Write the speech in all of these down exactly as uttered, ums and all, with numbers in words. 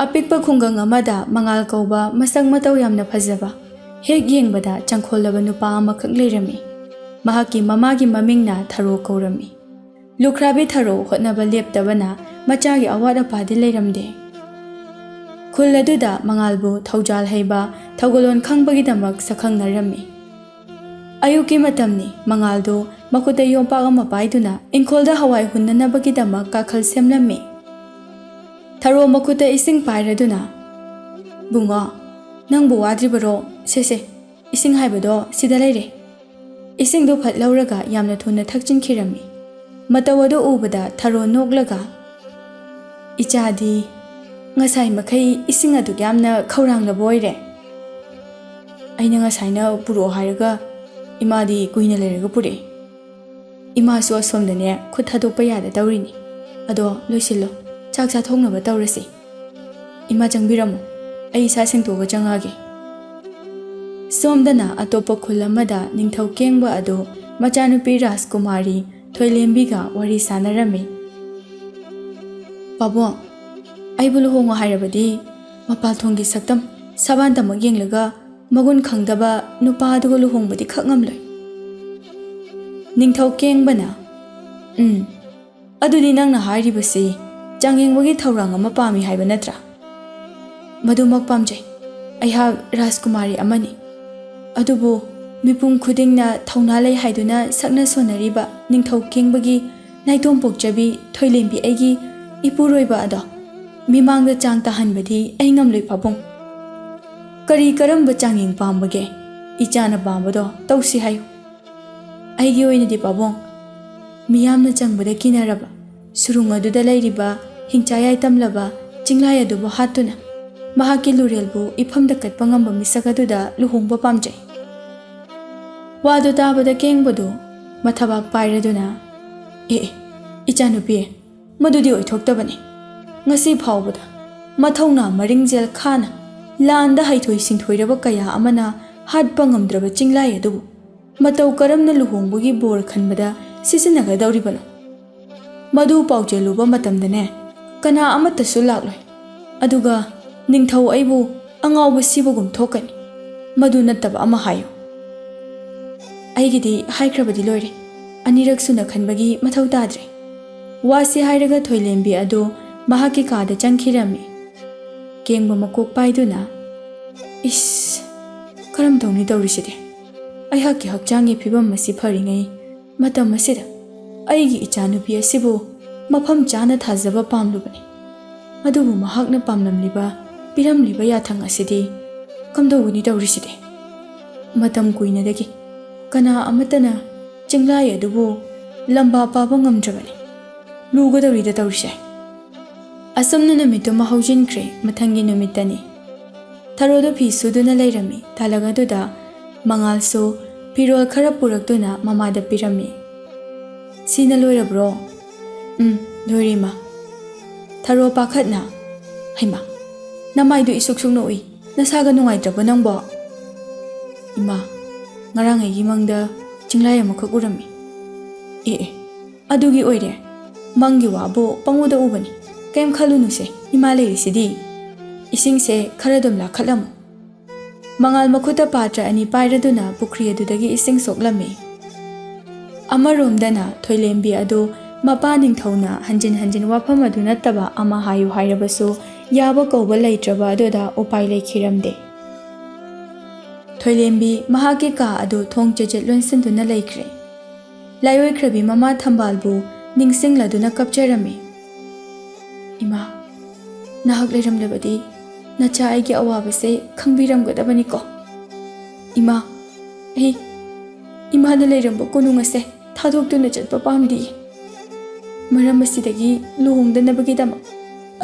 ꯑꯄꯤꯛꯄ ꯈꯨꯡꯒꯪ ꯑꯃꯗ ꯃꯉꯥꯜ ꯀꯧꯕ ꯃꯁꯛ ꯃꯇꯧ ꯌꯥꯝꯅ ꯐꯖꯕ, ꯍꯦꯛ ꯌꯦꯡꯕꯗ ꯆꯪꯈꯣꯜꯂꯕ ꯅꯨꯄꯥ ꯑꯃꯈꯛ ꯂꯩꯔꯝꯃꯤ꯫ ꯃꯍꯥꯛꯀꯤ ꯃꯃꯥꯒꯤ ꯃꯃꯤꯡꯅ ꯊꯔꯣ ꯀꯧꯔꯝꯃꯤ꯫ ꯂꯨꯈ꯭ꯔꯥꯕꯤ ꯊꯔꯣ ꯍꯣꯠꯅꯕ ꯂꯦꯞꯇꯕꯅ ꯃꯆꯥꯒꯤ ꯑꯋꯥꯠ ꯑꯄꯥꯗꯤ ꯂꯩꯔꯝꯗꯦ꯫ ꯈꯨꯜ ꯑꯗꯨꯗ ꯃꯉꯥꯜꯕꯨ ꯊꯧꯖꯥꯜ ꯍꯩꯕ, ꯊꯧꯒꯜꯂꯣꯟ ꯈꯪꯕꯒꯤꯗꯃꯛ ꯁꯛꯈꯪꯅꯔꯝꯃꯤ꯫ ꯑꯌꯨꯛꯀꯤ ꯃꯇꯝꯅꯤ꯫ ꯃꯉꯥꯜꯗꯨ ꯃꯈꯨꯠꯇ ꯌꯣꯝꯄꯥꯛ ꯑꯃ ꯄꯥꯏꯗꯨꯅ ꯏꯪꯈꯣꯜꯗ ꯍꯋꯥꯏ ꯍꯨꯟꯅꯅꯕꯒꯤꯗꯃꯛ ꯀꯥꯈꯜ ꯁꯦꯝꯂꯝꯃꯤ꯫ ꯊꯔꯣ ꯃꯈꯨꯠꯇ ꯏꯁꯤꯡ ꯄꯥꯏꯔꯗꯨꯅ, "ꯕꯨꯡꯉꯣ, ꯅꯪꯕꯨ ꯋꯥꯗ꯭ꯔꯤꯕꯔꯣ? ꯁꯦ, ꯁꯦ, ꯏꯁꯤꯡ ꯍꯥꯏꯕꯗꯣ ꯁꯤꯗ ꯂꯩꯔꯦ꯫" ꯏꯁꯤꯡꯗꯨ ꯐꯠ ꯂꯧꯔꯒ ꯌꯥꯝꯅ ꯊꯨꯅ ꯊꯛꯆꯤꯟꯈꯤꯔꯝꯃꯤ꯫ ꯃꯇꯧ ꯑꯗꯨ ꯎꯕꯗ ꯊꯔꯣ ꯅꯣꯛꯂꯒ, "ꯏꯆꯥꯗꯤ ꯉꯁꯥꯏ ꯃꯈꯩ ꯏꯁꯤꯡ ꯑꯗꯨꯛ ꯌꯥꯝꯅ ꯈꯧꯔꯥꯡꯂꯕ ꯑꯣꯏꯔꯦ꯫ ꯑꯩꯅ ꯉꯁꯥꯏꯅ ꯄꯨꯔꯛꯑꯣ ꯍꯥꯏꯔꯒ ꯏꯃꯥꯗꯤ ꯀꯨꯏꯅ ꯂꯩꯔꯒ ꯄꯨꯔꯛꯑꯦ꯫ ꯏꯃꯥꯁꯨ ꯑꯁꯣꯝꯗꯅꯦ ꯈꯨꯠ ꯊꯥꯗꯣꯛꯄ ꯌꯥꯗ ꯇꯧꯔꯤꯅꯤ꯫ ꯑꯗꯣ ꯂꯣꯏꯁꯤꯜꯂꯣ, ꯆꯥꯛ ꯆꯥꯊꯣꯛꯅꯕ ꯇꯧꯔꯁꯤ꯫ ꯏꯃꯥ ꯆꯪꯕꯤꯔꯝꯃꯣ, ꯑꯩ ꯏꯁꯥ ꯁꯦꯡꯇꯣꯛꯑꯒ ꯆꯪꯉꯛꯑꯒꯦ꯫" ꯁꯣꯝꯗꯅ ꯑꯇꯣꯞꯄ ꯈꯨꯜ ꯑꯃꯗ ꯅꯤꯡꯊꯧ ꯀꯦꯡꯕ ꯑꯗꯨ ꯃꯆꯥꯅꯨꯄꯤ ꯔꯥꯖꯀꯨꯃꯥꯔꯤ ꯊꯣꯏꯂꯦꯝꯕꯤꯒ ꯋꯥꯔꯤ ꯁꯥꯟꯅꯔꯝꯃꯤ꯫ "ꯄꯥꯕꯨꯡ, ꯑꯩꯕꯨ ꯂꯨꯍꯣꯡꯉꯣ ꯍꯥꯏꯔꯕꯗꯤ ꯃꯄꯥꯜ ꯊꯣꯡꯒꯤ ꯁꯛꯇꯝ ꯁꯕꯥꯟꯇꯃꯛ ꯌꯦꯡꯂꯒ ꯃꯒꯨꯟ ꯈꯪꯗꯕ ꯅꯨꯄꯥ ꯑꯗꯨꯒ ꯂꯨꯍꯣꯡꯕꯗꯤ ꯈꯛ ꯉꯝꯂꯣꯏ꯫" ꯅꯤꯡꯊꯧ ꯀꯦꯡꯕꯅ, "ꯎꯝ, ꯑꯗꯨꯗꯤ ꯅꯪꯅ ꯍꯥꯏꯔꯤꯕꯁꯤ ꯆꯥꯡꯌꯦꯡꯕꯒꯤ ꯊꯧꯔꯥꯡ ꯑꯃ ꯄꯥꯝꯃꯤ ꯍꯥꯏꯕ ꯅꯠꯇ꯭ꯔꯥ?" "ꯃꯗꯨꯃꯛ ꯄꯥꯝꯖꯩ꯫ ꯑꯩꯍꯥꯛ ꯔꯥꯖꯀꯨꯃꯥꯔꯤ ꯑꯃꯅꯤ꯫ ꯑꯗꯨꯕꯨ ꯃꯤꯄꯨꯝ ꯈꯨꯗꯤꯡꯅ ꯊꯧꯅꯥ ꯂꯩ ꯍꯥꯏꯗꯨꯅ ꯁꯛꯅ ꯁꯣꯟꯅꯔꯤꯕ ꯅꯤꯡꯊꯧ ꯀꯦꯡꯕꯒꯤ ꯅꯥꯏꯇꯣꯝ ꯄꯣꯛꯆꯕꯤ ꯊꯣꯏꯂꯦꯝꯕꯤ ꯑꯩꯒꯤ ꯏꯄꯨꯔꯣꯏꯕ ꯑꯗꯣ ꯃꯤꯃꯥꯡꯗ ꯆꯥꯡ ꯇꯥꯍꯟꯕꯗꯤ ꯑꯩ ꯉꯝꯂꯣꯏ ꯄꯥꯕꯨꯡ꯫ ꯀꯔꯤ ꯀꯔꯝꯕ ꯆꯥꯡꯌꯦꯡ ꯄꯥꯝꯕꯒꯦ? ꯏꯆꯥꯅ ꯄꯥꯝꯕꯗꯣ ꯇꯧꯁꯤ ꯍꯥꯏꯌꯨ꯫" "ꯑꯩꯒꯤ ꯑꯣꯏꯅꯗꯤ ꯄꯥꯕꯨꯡ, ꯃꯤꯌꯥꯝꯅ ꯆꯪꯕꯗ ꯀꯤꯅꯔꯕ ꯁꯨꯔꯨꯡ ꯑꯗꯨꯗ ꯂꯩꯔꯤꯕ ꯍꯤꯡꯆꯥ ꯌꯥꯏꯇꯝꯂꯕ ꯆꯤꯡꯂꯥꯏ ꯑꯗꯨꯕꯨ ꯍꯥꯠꯇꯨꯅ ꯃꯍꯥꯛꯀꯤ ꯂꯨꯔꯦꯜꯕꯨ ꯏꯐꯝꯗ ꯀꯠꯄ ꯉꯝꯕ ꯃꯤꯁꯛ ꯑꯗꯨꯗ ꯂꯨꯍꯣꯡꯕ ꯄꯥꯝꯖꯩ꯫" ꯋꯥꯗꯨ ꯇꯥꯕꯗ ꯀꯦꯡꯕꯗꯨ ꯃꯊꯕꯥꯛ ꯄꯥꯏꯔꯗꯨꯅ, "ꯑꯦ, ꯑꯦ, ꯏꯆꯥꯅꯨꯄꯤ, ꯃꯗꯨꯗꯤ ꯑꯣꯏꯊꯣꯛꯇꯕꯅꯤ꯫ ꯉꯁꯤ ꯐꯥꯎꯕꯗ ꯃꯊꯧꯅꯥ ꯃꯔꯤꯡꯖꯦꯜ ꯈꯥꯅ ꯂꯥꯟꯗ ꯍꯩꯊꯣꯏ ꯁꯤꯡꯊꯣꯏꯔꯕ ꯀꯌꯥ ꯑꯃꯅ ꯍꯥꯠꯄ ꯉꯝꯗ꯭ꯔꯕ ꯆꯤꯡꯂꯥꯏ ꯑꯗꯨꯕꯨ ꯃꯇꯧ ꯀꯔꯝꯅ ꯂꯨꯍꯣꯡꯕꯒꯤ ꯕꯣꯔ ꯈꯟꯕꯗ ꯁꯤꯖꯤꯟꯅꯒꯗꯧꯔꯤꯕꯅꯣ? ꯃꯗꯨ ꯄꯥꯎꯖꯦꯜꯂꯨꯕ ꯃꯇꯝꯗꯅꯦ, ꯀꯅꯥ ꯑꯃꯠꯇꯁꯨ ꯂꯥꯛꯂꯣꯏ꯫ ꯑꯗꯨꯒ ꯅꯤꯡꯊꯧ ꯑꯩꯕꯨ ꯑꯉꯥꯎꯕ ꯁꯤꯕꯒꯨꯝ ꯊꯣꯛꯀꯅꯤ꯫ ꯃꯗꯨ ꯅꯠꯇꯕ ꯑꯃ ꯍꯥꯏꯌꯨ꯫ ꯑꯩꯒꯤꯗꯤ ꯍꯥꯏꯈ꯭ꯔꯕꯗꯤ ꯂꯣꯏꯔꯦ꯫ ꯑꯅꯤꯔꯛ ꯁꯨꯅ ꯈꯟꯕꯒꯤ ꯃꯊꯧ ꯇꯥꯗ꯭ꯔꯦ꯫ ꯋꯥꯁꯤ ꯍꯥꯏꯔꯒ ꯊꯣꯏꯂꯦꯝꯕꯤ ꯑꯗꯨ ꯃꯍꯥꯛꯀꯤ ꯀꯥꯗ ꯆꯪꯈꯤꯔꯝꯃꯤ꯫ ꯀꯦꯡꯕ ꯃꯀꯣꯛ ꯄꯥꯏꯗꯨꯅ, "ꯏꯁ, ꯀꯔꯝ ꯇꯧꯅꯤ ꯇꯧꯔꯤꯁꯤꯗꯤ? ꯑꯩꯍꯥꯛꯀꯤ ꯍꯛꯆꯥꯡꯒꯤ ꯐꯤꯕꯝ ꯑꯁꯤ ꯐꯔꯤꯉꯩ ꯃꯇꯝ ꯑꯁꯤꯗ ꯑꯩꯒꯤ ꯏꯆꯥꯅꯨꯄꯤ ꯑꯁꯤꯕꯨ ꯃꯐꯝ ꯆꯥꯅ ꯊꯥꯖꯕ ꯄꯥꯝꯂꯨꯕꯅꯤ꯫ ꯑꯗꯨꯕꯨ ꯃꯍꯥꯛꯅ ꯄꯥꯝꯂꯝꯂꯤꯕ, ꯄꯤꯔꯝꯂꯤꯕ ꯌꯥꯊꯪ ꯑꯁꯤꯗꯤ ꯀꯝꯗꯧꯒꯅꯤ ꯇꯧꯔꯤꯁꯤꯗꯤ? ꯃꯇꯝ ꯀꯨꯏꯅꯗꯒꯤ ꯀꯅꯥ ꯑꯃꯠꯇꯅ ꯆꯤꯡꯂꯥꯏ ꯑꯗꯨꯕꯨ ꯂꯝꯕꯥ ꯄꯥꯕ ꯉꯝꯗ꯭ꯔꯕꯅꯤ꯫ ꯂꯨꯒꯗꯧꯔꯤꯗ ꯇꯧꯔꯤꯁꯦ꯫" ꯑꯁꯨꯝꯅ ꯅꯨꯃꯤꯠꯇꯨꯃ ꯍꯧꯖꯤꯟꯈ꯭ꯔꯦ꯫ ꯃꯊꯪꯒꯤ ꯅꯨꯃꯤꯠꯇꯅꯤ꯫ ꯊꯔꯣꯗꯨ ꯐꯤ ꯁꯨꯗꯨꯅ ꯂꯩꯔꯝꯃꯤ꯫ ꯇꯥꯂꯛ ꯑꯗꯨꯗ ꯃꯉꯥꯜꯁꯨ ꯐꯤꯔꯣꯜ ꯈꯔ ꯄꯨꯔꯛꯇꯨꯅ ꯃꯃꯥꯗ ꯄꯤꯔꯝꯃꯤ꯫ "ꯁꯤꯅ ꯂꯣꯏꯔꯕ꯭ꯔꯣ?" "ꯎꯝ, ꯂꯣꯏꯔꯦ, ꯏꯃꯥ꯫" ꯊꯔꯣ ꯄꯥꯈꯠꯅ, "ꯍꯩꯃꯥ, ꯅꯃꯥꯏꯗꯨ ꯏꯁꯨꯛ ꯁꯨꯛ ꯅꯣꯛꯏ꯫ ꯅꯁꯥꯒ ꯅꯨꯡꯉꯥꯏꯇ꯭ꯔꯕꯣ ꯅꯪꯕꯣ?" "ꯏꯃꯥ, ꯉꯔꯥꯡ ꯑꯩꯒꯤ ꯃꯪꯗ ꯆꯤꯡꯂꯥꯏ ꯑꯃꯈꯛ ꯎꯔꯝꯃꯤ꯫" "ꯑꯦ, ꯑꯦ, ꯑꯗꯨꯒꯤ ꯑꯣꯏꯔꯦ꯫ ꯃꯪꯒꯤ ꯋꯥꯕꯨ ꯄꯪꯎꯗ ꯎꯕꯅꯤ꯫ ꯀꯩꯝ ꯈꯜꯂꯨꯅꯨꯁꯦ, ꯏꯃꯥ ꯂꯩꯔꯤꯁꯤꯗꯤ꯫ ꯏꯁꯤꯡꯁꯦ ꯈꯔ ꯑꯗꯨꯝ ꯂꯥꯈꯠꯂꯝꯃꯨ꯫" ꯃꯉꯥꯜ ꯃꯈꯨꯠꯇ ꯄꯥꯇ꯭ꯔ ꯑꯅꯤ ꯄꯥꯏꯔꯗꯨꯅ ꯄꯨꯈ꯭ꯔꯤ ꯑꯗꯨꯗꯒꯤ ꯏꯁꯤꯡ ꯁꯣꯛꯂꯝꯃꯤ꯫ ꯑꯃꯔꯣꯝꯗꯅ ꯊꯣꯏꯂꯦꯝꯕꯤ ꯑꯗꯨ ꯃꯄꯥ ꯅꯤꯡꯊꯧꯅ ꯍꯟꯖꯤꯟ ꯍꯟꯖꯤꯟ ꯋꯥꯐꯝ ꯑꯗꯨ ꯅꯠꯇꯕ ꯑꯃ ꯍꯥꯏꯌꯨ ꯍꯥꯏꯔꯕꯁꯨ ꯌꯥꯕ ꯀꯧꯕ ꯂꯩꯇ꯭ꯔꯕ ꯑꯗꯨꯗ ꯎꯄꯥꯏ ꯂꯩꯈꯤꯔꯝꯗꯦ꯫ ꯊꯣꯏꯂꯦꯝꯕꯤ ꯃꯍꯥꯛꯀꯤ ꯀꯥ ꯑꯗꯨ ꯊꯣꯡ ꯆꯦꯖꯦꯠ ꯂꯣꯟꯁꯤꯟꯗꯨꯅ ꯂꯩꯈ꯭ꯔꯦ꯫ ꯂꯥꯏꯑꯣꯏꯈ꯭ꯔꯕꯤ ꯃꯃꯥ ꯊꯝꯕꯥꯜꯕꯨ ꯅꯤꯡꯁꯤꯡꯂꯗꯨꯅ ꯀꯞꯆꯔꯝꯃꯤ꯫ "ꯏꯃꯥ, ꯅꯍꯥꯛ ꯂꯩꯔꯝꯂꯕꯗꯤ ꯅꯆꯥ ꯑꯩꯒꯤ ꯑꯋꯥꯕꯁꯦ ꯈꯪꯕꯤꯔꯝꯒꯗꯕꯅꯤꯀꯣ꯫ ꯏꯃꯥ, ꯑꯩ ꯏꯃꯥꯅ ꯂꯩꯔꯝꯕ ꯀꯣꯅꯨꯡ ꯑꯁꯦ ꯊꯥꯗꯣꯛꯇꯨꯅ ꯆꯠꯄ ꯄꯥꯝꯗꯤꯌꯦ꯫ ꯃꯔꯝ ꯑꯁꯤꯗꯒꯤ ꯂꯨꯍꯣꯡꯗꯅꯕꯒꯤꯗꯃꯛ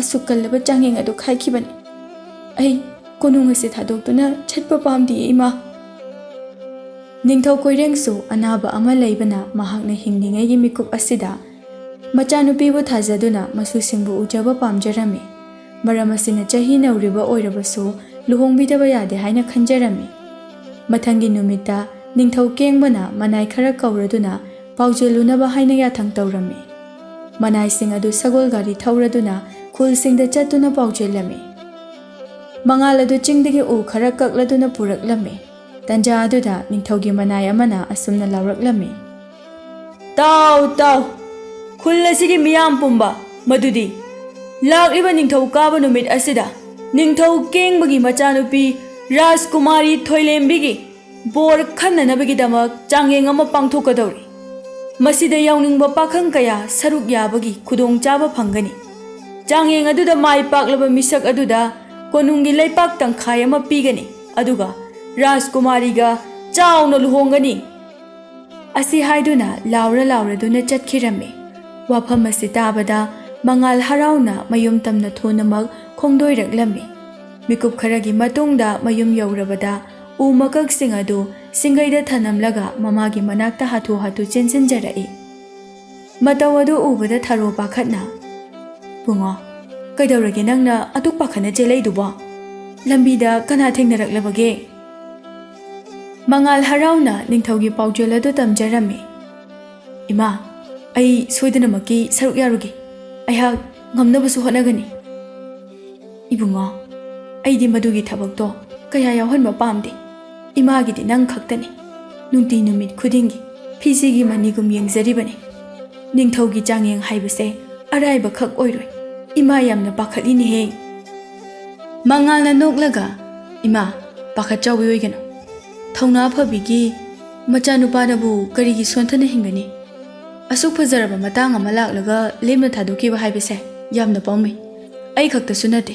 ꯑꯁꯨꯛ ꯀꯜꯂꯕ ꯆꯥꯡꯌꯦꯡ ꯑꯗꯨ ꯈꯥꯏꯈꯤꯕꯅꯤ꯫ ꯑꯩ ꯀꯣꯅꯨꯡ ꯑꯁꯦ ꯊꯥꯗꯣꯛꯇꯨꯅ ꯆꯠꯄ ꯄꯥꯝꯗꯤꯌꯦ, ꯏꯃꯥ꯫" ꯅꯤꯡꯊꯧ ꯀꯣꯏꯔꯦꯡꯁꯨ ꯑꯅꯥꯕ ꯑꯃ ꯂꯩꯕꯅ ꯃꯍꯥꯛꯅ ꯍꯤꯡꯂꯤꯉꯩꯒꯤ ꯃꯤꯀꯨꯞ ꯑꯁꯤꯗ ꯃꯆꯥꯅꯨꯄꯤꯕꯨ ꯊꯥꯖꯗꯨꯅ ꯃꯁꯨꯁꯤꯡꯕꯨ ꯎꯖꯕ ꯄꯥꯝꯖꯔꯝꯃꯤ꯫ ꯃꯔꯝ ꯑꯁꯤꯅ ꯆꯍꯤ ꯅꯧꯔꯤꯕ ꯑꯣꯏꯔꯕꯁꯨ ꯂꯨꯍꯣꯡꯕꯤꯗꯕ ꯌꯥꯗꯦ ꯍꯥꯏꯅ ꯈꯟꯖꯔꯝꯃꯤ꯫ ꯃꯊꯪꯒꯤ ꯅꯨꯃꯤꯠꯇ ꯅꯤꯡꯊꯧ ꯀꯦꯡꯕꯅ ꯃꯅꯥꯏ ꯈꯔ ꯀꯧꯔꯗꯨꯅ ꯄꯥꯎꯖꯦꯜ ꯂꯨꯅꯕ ꯍꯥꯏꯅ ꯌꯥꯊꯪ ꯇꯧꯔꯝꯃꯤ꯫ ꯃꯅꯥꯏꯁꯤꯡ ꯑꯗꯨ ꯁꯒꯣꯜ ꯒꯥꯔꯤ ꯊꯧꯔꯗꯨꯅ ꯈꯨꯜꯁꯤꯡꯗ ꯆꯠꯇꯨꯅ ꯄꯥꯎꯖꯦꯜꯂꯝꯃꯤ꯫ ꯃꯉꯥꯜ ꯑꯗꯨ ꯆꯤꯡꯗꯒꯤ ꯎ ꯈꯔ ꯀꯛꯂꯗꯨꯅ ꯄꯨꯔꯛꯂꯝꯃꯤ꯫ ꯇꯟꯖꯥ ꯑꯗꯨꯗ ꯅꯤꯡꯊꯧꯒꯤ ꯃꯅꯥꯏ ꯑꯃꯅ ꯑꯁꯨꯝꯅ ꯂꯥꯎꯔꯛꯂꯝꯃꯤ, "ꯇꯥꯎ, ꯇꯥꯎ, ꯈꯨꯜ ꯑꯁꯤꯒꯤ ꯃꯤꯌꯥꯝ ꯄꯨꯝꯕ, ꯃꯗꯨꯗꯤ ꯂꯥꯛꯂꯤꯕ ꯅꯤꯡꯊꯧ ꯀꯥꯕ ꯅꯨꯃꯤꯠ ꯑꯁꯤꯗ ꯅꯤꯡꯊꯧ ꯀꯦꯡꯕꯒꯤ ꯃꯆꯥꯅꯨꯄꯤ ꯔꯥꯖꯀꯨꯃꯥꯔꯤ ꯊꯣꯏꯂꯦꯝꯕꯤꯒꯤ ꯕꯣꯔ ꯈꯟꯅꯅꯕꯒꯤꯗꯃꯛ ꯆꯥꯡꯌꯦꯡ ꯑꯃ ꯄꯥꯡꯊꯣꯛꯀꯗꯧꯔꯤ꯫ ꯃꯁꯤꯗ ꯌꯥꯎꯅꯤꯡꯕ ꯄꯥꯈꯪ ꯀꯌꯥ ꯁꯔꯨꯛ ꯌꯥꯕꯒꯤ ꯈꯨꯗꯣꯡꯆꯥꯕ ꯐꯪꯒꯅꯤ꯫ ꯆꯥꯡꯌꯦꯡ ꯑꯗꯨꯗ ꯃꯥꯏ ꯄꯥꯛꯂꯕ ꯃꯤꯁꯛ ꯑꯗꯨꯗ ꯀꯣꯅꯨꯡꯒꯤ ꯂꯩꯄꯥꯛ ꯇꯪꯈꯥꯏ ꯑꯃ ꯄꯤꯒꯅꯤ, ꯑꯗꯨꯒ ꯔꯥꯖꯀꯨꯃꯥꯔꯤꯒ ꯆꯥꯎꯅ ꯂꯨꯍꯣꯡꯒꯅꯤ"꯫ ꯑꯁꯤ ꯍꯥꯏꯗꯨꯅ ꯂꯥꯎꯔ ꯂꯥꯎꯔꯗꯨꯅ ꯆꯠꯈꯤꯔꯝꯃꯤ꯫ ꯋꯥꯐꯝ ꯑꯁꯤ ꯇꯥꯕꯗ ꯃꯉꯥꯜ ꯍꯔꯥꯎꯅ ꯃꯌꯨꯝ ꯇꯝꯅ ꯊꯨꯅꯃꯛ ꯈꯣꯡꯗꯣꯏꯔꯛꯂꯝꯃꯤ꯫ ꯃꯤꯀꯨꯞ ꯈꯔꯒꯤ ꯃꯇꯨꯡꯗ ꯃꯌꯨꯝ ꯌꯧꯔꯕꯗ ꯎ ꯃꯀꯛꯁꯤꯡ ꯑꯗꯨ ꯁꯤꯡꯒꯩꯗ ꯊꯅꯝꯂꯒ ꯃꯃꯥꯒꯤ ꯃꯅꯥꯛꯇ ꯍꯥꯊꯨ ꯍꯥꯊꯨ ꯆꯦꯟꯁꯤꯟꯖꯔꯛꯏ꯫ ꯃꯇꯧ ꯑꯗꯨ ꯎꯕꯗ ꯊꯔꯣ ꯄꯥꯈꯠꯅ, "ꯕꯨꯡꯉꯣ, ꯀꯩꯗꯧꯔꯒꯦ ꯅꯪꯅ ꯑꯗꯨꯛ ꯄꯥꯈꯠꯅ ꯆꯦꯜꯂꯛꯏꯗꯨꯕꯣ? ꯂꯝꯕꯤꯗ ꯀꯅꯥ ꯊꯦꯡꯅꯔꯛꯂꯕꯒꯦ?" ꯃꯉꯥꯜ ꯍꯔꯥꯎꯅ ꯅꯤꯡꯊꯧꯒꯤ ꯄꯥꯎꯖꯦꯜ ꯑꯗꯨ ꯇꯝꯖꯔꯝꯃꯤ꯫ "ꯏꯃꯥ, ꯑꯩ ꯁꯣꯏꯗꯅꯃꯛꯀꯤ ꯁꯔꯨꯛ ꯌꯥꯔꯨꯒꯦ꯫ ꯑꯩꯍꯥꯛ ꯉꯝꯅꯕꯁꯨ ꯍꯣꯠꯅꯒꯅꯤ"꯫ "ꯏꯕꯨꯡꯉꯣ, ꯑꯩꯗꯤ ꯃꯗꯨꯒꯤ ꯊꯕꯛꯇꯣ ꯀꯌꯥ ꯌꯥꯎꯍꯟꯕ ꯄꯥꯝꯗꯦ꯫ ꯏꯃꯥꯒꯤꯗꯤ ꯅꯪ ꯈꯛꯇꯅꯤ꯫ ꯅꯨꯡꯇꯤ ꯅꯨꯃꯤꯠ ꯈꯨꯗꯤꯡꯒꯤ ꯐꯤꯖꯤꯒꯤ ꯃꯅꯤꯒꯨꯝ ꯌꯦꯡꯖꯔꯤꯕꯅꯤ꯫ ꯅꯤꯡꯊꯧꯒꯤ ꯆꯥꯡꯌꯦꯡ ꯍꯥꯏꯕꯁꯦ ꯑꯔꯥꯏꯕꯈꯛ ꯑꯣꯏꯔꯣꯏ꯫ ꯏꯃꯥ ꯌꯥꯝꯅ ꯄꯥꯈꯠꯂꯤꯅꯦꯍꯦ"꯫ ꯃꯉꯥꯜꯅ ꯅꯣꯛꯂꯒ, "ꯏꯃꯥ, ꯄꯥꯈꯠꯆꯥꯎꯕꯤ ꯑꯣꯏꯒꯅꯨ꯫ ꯊꯧꯅꯥ ꯐꯕꯤꯒꯤ ꯃꯆꯥꯅꯨꯄꯥꯅꯕꯨ ꯀꯔꯤꯒꯤ ꯁꯣꯟꯊꯅ ꯍꯤꯡꯒꯅꯤ? ꯑꯁꯨꯛ ꯐꯖꯔꯕ ꯃꯇꯥꯡ ꯑꯃ ꯂꯥꯛꯂꯒ ꯂꯦꯝꯅ ꯊꯥꯗꯣꯛꯈꯤꯕ ꯍꯥꯏꯕꯁꯦ ꯌꯥꯝꯅ ꯄꯥꯝꯃꯨꯏ꯫ ꯑꯩ ꯈꯛꯇꯁꯨ ꯅꯠꯇꯦ,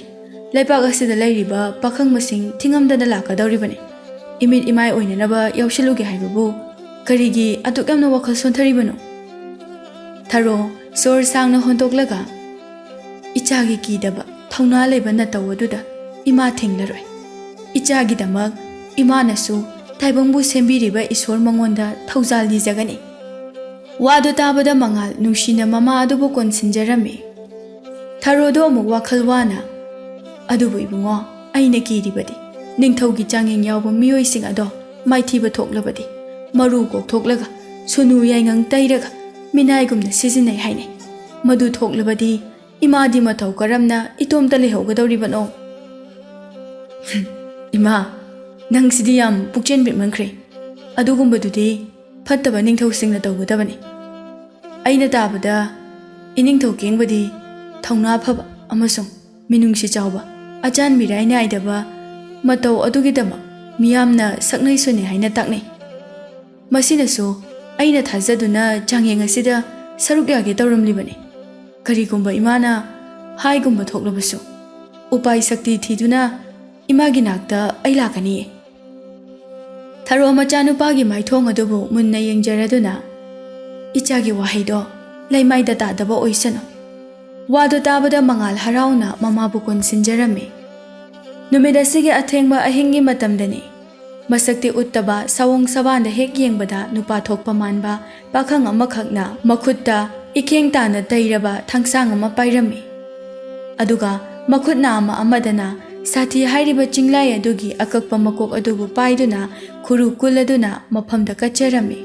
ꯂꯩꯄꯥꯛ ꯑꯁꯤꯗ ꯂꯩꯔꯤꯕ ꯄꯥꯈꯪ ꯃꯁꯤꯡ ꯊꯤꯉꯝꯗꯅ ꯂꯥꯛꯀꯗꯧꯔꯤꯕꯅꯤ꯫ ꯏꯃꯤꯠ ꯏꯃꯥꯏ ꯑꯣꯏꯅꯅꯕ ꯌꯥꯎꯁꯤꯜꯂꯨꯒꯦ ꯍꯥꯏꯕꯕꯨ ꯀꯔꯤꯒꯤ ꯑꯗꯨꯛ ꯌꯥꯝꯅ ꯋꯥꯈꯜ ꯁꯣꯟꯊꯔꯤꯕꯅꯣ?" ꯊꯔꯣ ꯁꯣꯔ ꯁꯥꯡꯅ ꯍꯣꯟꯗꯣꯛꯂꯒ, "ꯏꯆꯥꯒꯤ ꯀꯤꯗꯕ ꯊꯧꯅꯥ ꯂꯩꯕ ꯅꯇꯧ ꯑꯗꯨꯗ ꯏꯃꯥ ꯊꯤꯡꯂꯔꯣꯏ꯫ ꯏꯆꯥꯒꯤꯗꯃꯛ ꯏꯃꯥꯅꯁꯨ ꯇꯥꯏꯕꯪꯕꯨ ꯁꯦꯝꯕꯤꯔꯤꯕ ꯏꯁꯣꯔ ꯃꯉꯣꯟꯗ ꯊꯧꯖꯥꯜ ꯅꯤꯖꯒꯅꯤ"꯫ ꯋꯥꯗꯨ ꯇꯥꯕꯗ ꯃꯉꯥꯜ ꯅꯨꯡꯁꯤꯅ ꯃꯃꯥ ꯑꯗꯨꯕꯨ ꯀꯣꯟꯁꯤꯟꯖꯔꯝꯃꯤ꯫ ꯊꯔꯣꯗꯣ ꯑꯃꯨꯛ ꯋꯥꯈꯜ ꯋꯥꯅ, "ꯑꯗꯨꯕꯨ ꯏꯕꯨꯡꯉꯣ, ꯑꯩꯅ ꯀꯤꯔꯤꯕꯗꯤ ꯅꯤꯡꯊꯧꯒꯤ ꯆꯥꯡꯌꯦꯡ ꯌꯥꯎꯕ ꯃꯤꯑꯣꯏꯁꯤꯡ ꯑꯗꯣ ꯃꯥꯏꯊꯤꯕ ꯊꯣꯛꯂꯕꯗꯤ, ꯃꯔꯨ ꯀꯣꯛꯊꯣꯛꯂꯒ, ꯁꯨꯅꯨ ꯌꯥꯏꯉꯪ ꯇꯩꯔꯒ ꯃꯤꯅꯥꯏꯒꯨꯝꯅ ꯁꯤꯖꯤꯟꯅꯩ ꯍꯥꯏꯅꯩ꯫ ꯃꯗꯨ ꯊꯣꯛꯂꯕꯗꯤ ꯏꯃꯥꯗꯤ ꯃꯇꯧ ꯀꯔꯝꯅ ꯏꯇꯣꯝꯇ ꯂꯩꯍꯧꯒꯗꯧꯔꯤꯕꯅꯣ? ꯏꯃꯥ, ꯅꯪꯁꯤꯗꯤ ꯌꯥꯝ ꯄꯨꯛꯆꯦꯜ ꯄꯤꯛꯃꯟꯈ꯭ꯔꯦ꯫ ꯑꯗꯨꯒꯨꯝꯕꯗꯨꯗꯤ ꯐꯠꯇꯕ ꯅꯤꯡꯊꯧꯁꯤꯡꯅ ꯇꯧꯒꯗꯕꯅꯤ꯫ ꯑꯩꯅ ꯇꯥꯕꯗ ꯏꯅꯤꯡꯊꯧ ꯀꯦꯡꯕꯗꯤ ꯊꯧꯅꯥ ꯐꯕ ꯑꯃꯁꯨꯡ ꯃꯤꯅꯨꯡꯁꯤ ꯆꯥꯎꯕ, ꯑꯆꯥꯟ ꯃꯤꯔꯥꯏ ꯅꯥꯏꯗꯕ ꯃꯇꯧ ꯑꯗꯨꯒꯤꯗꯃꯛ ꯃꯤꯌꯥꯝꯅ ꯁꯛꯅꯩ ꯁꯣꯟꯅꯩ ꯍꯥꯏꯅ ꯇꯥꯛꯅꯩ꯫ ꯃꯁꯤꯅꯁꯨ ꯑꯩꯅ ꯊꯥꯖꯗꯨꯅ ꯆꯥꯡꯌꯦꯡ ꯑꯁꯤꯗ ꯁꯔꯨꯛ ꯌꯥꯒꯦ ꯇꯧꯔꯝꯂꯤꯕꯅꯤ꯫ ꯀꯔꯤꯒꯨꯝꯕ ꯏꯃꯥꯅ ꯍꯥꯏꯒꯨꯝꯕ ꯊꯣꯛꯂꯕꯁꯨ, ꯎꯄꯥꯏ ꯁꯛꯇꯤ ꯊꯤꯗꯨꯅ ꯏꯃꯥꯒꯤ ꯅꯥꯛꯇ ꯑꯩ ꯂꯥꯛꯀꯅꯤꯌꯦ꯫ ꯊꯔꯣ ꯃꯆꯥꯅꯨꯄꯥꯒꯤ ꯃꯥꯏꯊꯣꯡ ꯑꯗꯨꯕꯨ ꯃꯨꯟꯅ ꯌꯦꯡꯖꯔꯗꯨꯅ, "ꯏꯆꯥꯒꯤ ꯋꯥꯍꯩꯗꯣ ꯂꯩꯃꯥꯏꯗ ꯇꯥꯗꯕ ꯑꯣꯏꯁꯅꯨ꯫" ꯋꯥꯗꯨ ꯇꯥꯕꯗ ꯃꯉꯥꯜ ꯍꯔꯥꯎꯅ ꯃꯃꯥꯕꯨ ꯀꯣꯟꯁꯤꯟꯖꯔꯝꯃꯤ꯫ ꯅꯨꯃꯤꯠ ꯑꯁꯤꯒꯤ ꯑꯊꯦꯡꯕ ꯑꯍꯤꯡꯒꯤ ꯃꯇꯝꯗꯅꯤ꯫ ꯃꯁꯛꯇꯤ ꯎꯠꯇꯕ ꯁꯑꯣꯡ ꯁꯕꯥꯟꯗ ꯍꯦꯛ ꯌꯦꯡꯕꯗ ꯅꯨꯄꯥ ꯊꯣꯛꯄ ꯃꯥꯟꯕ ꯄꯥꯈꯪ ꯑꯃꯈꯛꯅ ꯃꯈꯨꯠꯇ ꯏꯈꯦꯡ ꯇꯥꯅ ꯇꯩꯔꯕ ꯊꯥꯡꯁꯥꯡ ꯑꯃ ꯄꯥꯏꯔꯝꯃꯤ꯫ ꯑꯗꯨꯒ ꯃꯈꯨꯠ ꯅꯥꯝꯃ ꯑꯃꯗꯅ ꯁꯥꯊꯤ ꯍꯥꯏꯔꯤꯕ ꯆꯤꯡꯂꯥꯏ ꯑꯗꯨꯒꯤ ꯑꯀꯛꯄ ꯃꯀꯣꯛ ꯑꯗꯨꯕꯨ ꯄꯥꯏꯗꯨꯅ ꯈꯨꯔꯨ ꯀꯨꯜꯂꯗꯨꯅ ꯃꯐꯝꯗ ꯀꯠꯆꯔꯝꯃꯤ꯫